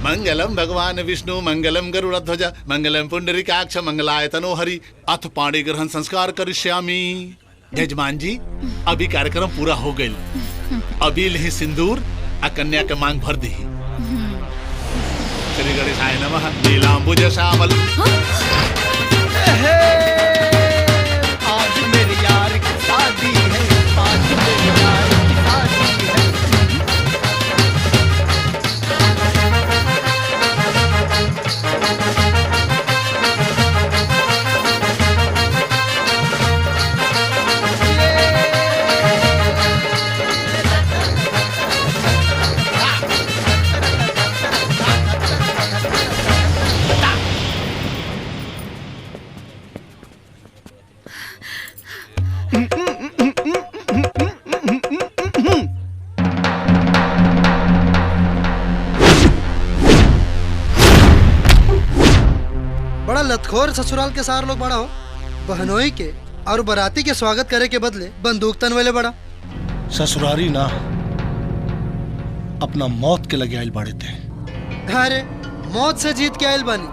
मंगलम भगवान विष्णु मंगलम गरुड़ध्वज मंगलम पुंडरीकाक्ष मंगलाय तनोहरि अथ पाणी ग्रहण संस्कार करिष्यामि। यजमान जी अभी कार्यक्रम पूरा हो गई, अभी लही सिंदूर आ कन्या के मांग भर दी। श्री गणेशाय नमः। नीलांबुज श्यामल। आज मेरे यार की शादी है, आज मेरे यार की शादी है। बड़ा लतखोर ससुराल के सार लोग बड़ा हो, बहनोई के और बराती के स्वागत करे के बदले बंदूक तनवेले बड़ा। ससुरारी ना अपना मौत के लगे आयल बाड़े थे। अरे मौत से जीत के आयल बानी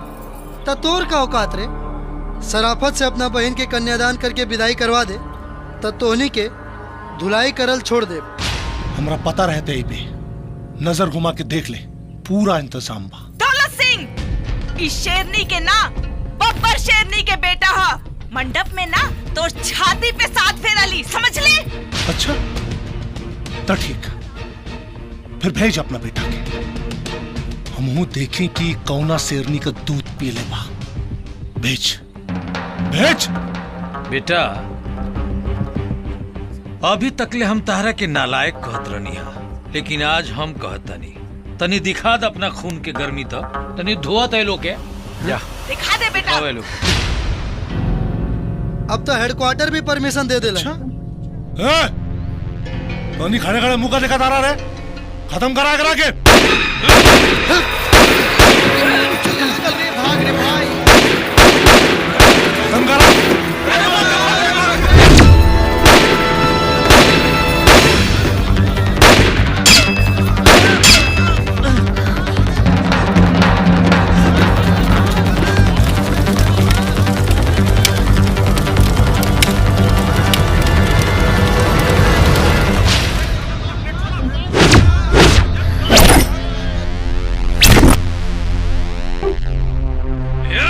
त तोर का औकात रे, सराफत से अपना बहन के कन्यादान करके विदाई करवा दे त तोहनी के धुलाई करल छोड़ दे। हमरा पता रहते ही बे, नजर घुमा के देख ले, पूरा इंतजाम बा। दौलत सिंह इस शेरनी के ना बब्बर शेरनी के बेटा हा, मंडप में ना तो छाती पे साथ फेरा ली, समझ ले। अच्छा तो ठीक, फिर भेज अपना बेटा के, हमहू देखें कि कौना शेरनी का दूध पी ले बा। भेज भेज। बेटा अभी तकले हम तारा के नालायक कहत रहनी हा, लेकिन आज हम कहतनी तनी दिखा दे अपना खून के गर्मी, तो तनी धोआ तय लोग के जा दिखा दे बेटा। लोग अब तो हेडक्वार्टर भी परमिशन दे देला। अच्छा तनी खड़े खड़े मुंह का देखा तारा रे, खत्म करा करा के। भाग रे भाई, खत्म करा। Yeah!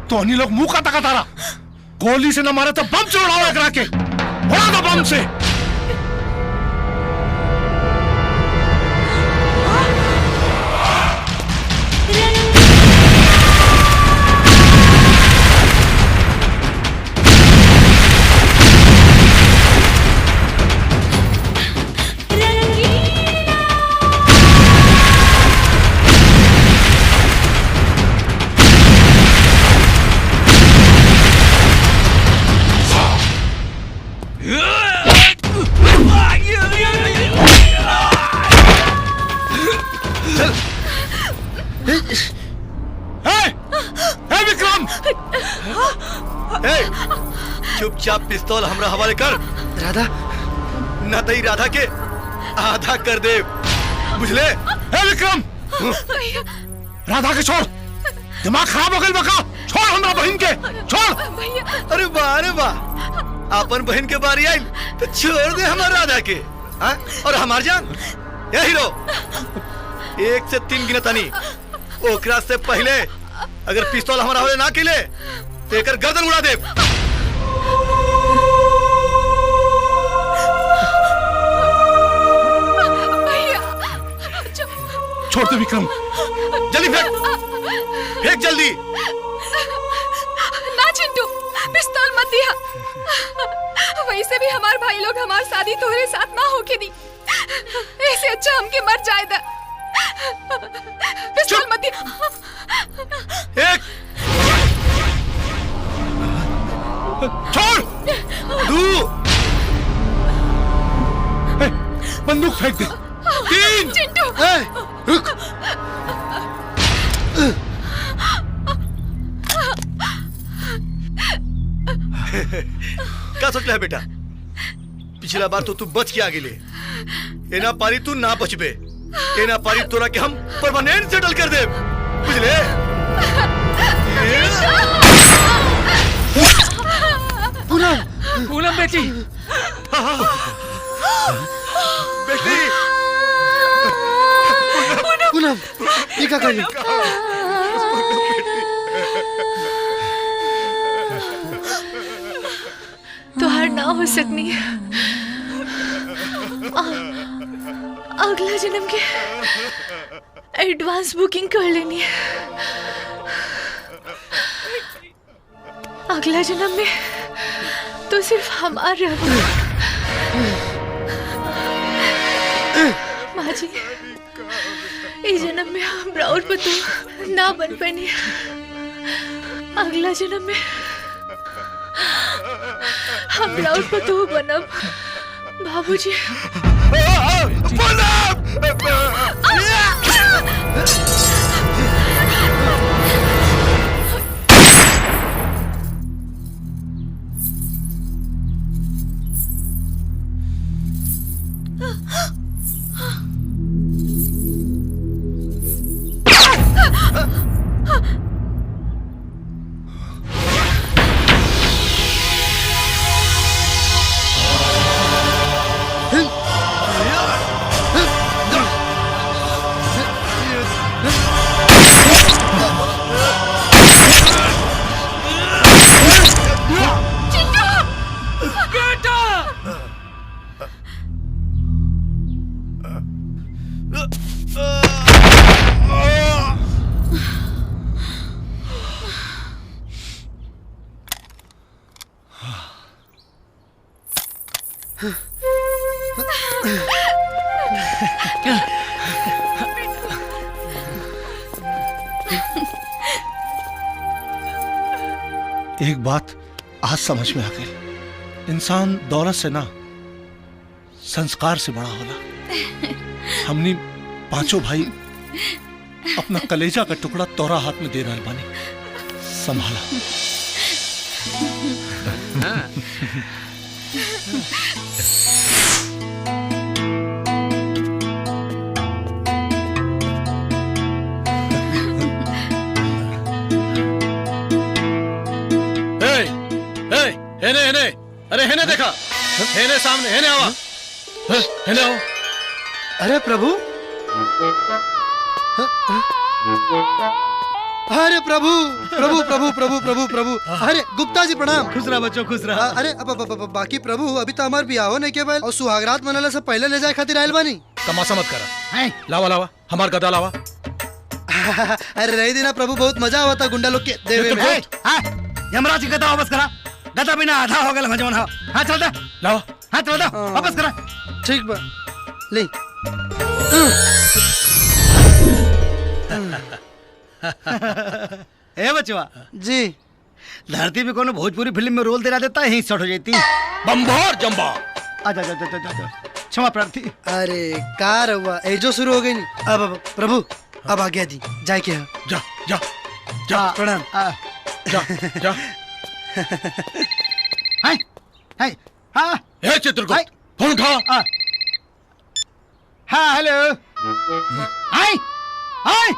तो अन्य लोग मुंह का तका तारा, गोली से न मारे तो बम से उड़ाओ एकरा के, उड़ा दो बम से। विक्रम, चुपचाप पिस्तौल हमरा हवाले कर। राधा ना तई राधा के आधा कर दे, बुझले? ए विक्रम, राधा के छोड़, दिमाग खराब हो गई बका, छोड़ हमरा बहन के, छोड़। अरे वाह, अरे वाह, अपन बहन के बारी आई तो छोड़ दे हमार राधा के, हाँ? और हमार जान। ए हीरो, 1 से 3 गिना तानी, ओकरा से पहले अगर पिस्तौल हमारा हवाले ना किले तो एकर गर्दन उड़ा दे। छोड़ दे विक्रम, जल्दी फेंक, फेंक जल्दी। ना चिंटू, पिस्तौल मत दिया। वैसे भी हमार भाई लोग हमार शादी तोहरे साथ ना होके दी, ऐसे अच्छा हमके मर जाए दा। पिस्तौल मत दिया। 1 छोड़, 2, बंदूक फेंक दे, 3। चिंटू रुक। क्या सोच रहा है बेटा? पिछला बार तो तू बच के आ गेले, एना पारी तू ना बचबे, एना पारी तोरा के हम परमानेंट सेटल कर दे, बुझले? पूनम, पूनम बेटी, बेटी, पूनम, ये क्या कर रही? तोहार ना हो सकनी। अगला जन्म के एडवांस बुकिंग कर लेनी है। अगला जन्म में तो सिर्फ हमारे। माँ जी, इस जन्म में हम राउर पतो ना बन पानी। अगला जन्म में हम राउर पतो बनब। बाबूजी, एक बात आज समझ में आ गई, इंसान दौलत से ना संस्कार से बड़ा होला। हमने पांचों भाई अपना कलेजा का टुकड़ा तोरा हाथ में दे रहा बानी, संभाला। हेने हेने, अरे हेने देखा, हेने सामने, हेने आवा, हेने आओ। अरे प्रभु, अरे प्रभु प्रभु प्रभु प्रभु प्रभु प्रभु, अरे गुप्ता जी प्रणाम। खुश रहा बच्चों, खुश रहा। अरे अब, अब, अब, बाकी प्रभु अभी तो हमार बियाहो नहीं के भइल और सुहागरात मनाला से पहले ले जाए खातिर आयल बानी। तमाशा मत करा, लावा लावा हमार गदा लावा। अरे रही देना प्रभु, बहुत मजा आवता गुंडा लोग के देवे में। हां यमराज की गदा वापस करा, गदा बिना आधा हो गया जवन। हां चल दे, लावा। हां चल दे, वापस करा। ठीक बा ले। ए बचवा जी, धरती पे कोनो भोजपुरी फिल्म में रोल दिला देता यहीं सेट हो जाती। बम्बोर जम्बा। आजा जा जा जा जा, क्षमा प्रार्थी। अरे का रहुआ एजो शुरू हो गई। अब अब प्रभु अब आ गया जी, जाए के जा जा जा, प्रणाम। जा जा। हाय हाय हां, ए चित्रगुप्त फोन उठा। हां हेलो। हाय हाय,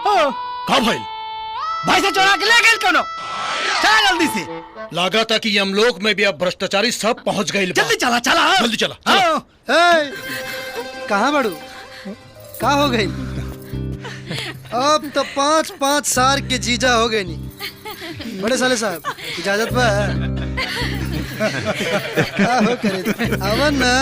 ओ का भाई? भाई से चोरा के ले गेल कोनो, चला जल्दी से। लगा था कि यमलोक में भी अब भ्रष्टाचारी सब पहुंच गए। जल्दी चला चला, जल्दी चला। ए कहां बड़ू, का हो गई? अब तो 5-5 साल के जीजा हो गए नी। बड़े साले साहब इजाजत बा? का हो करे अवन ना।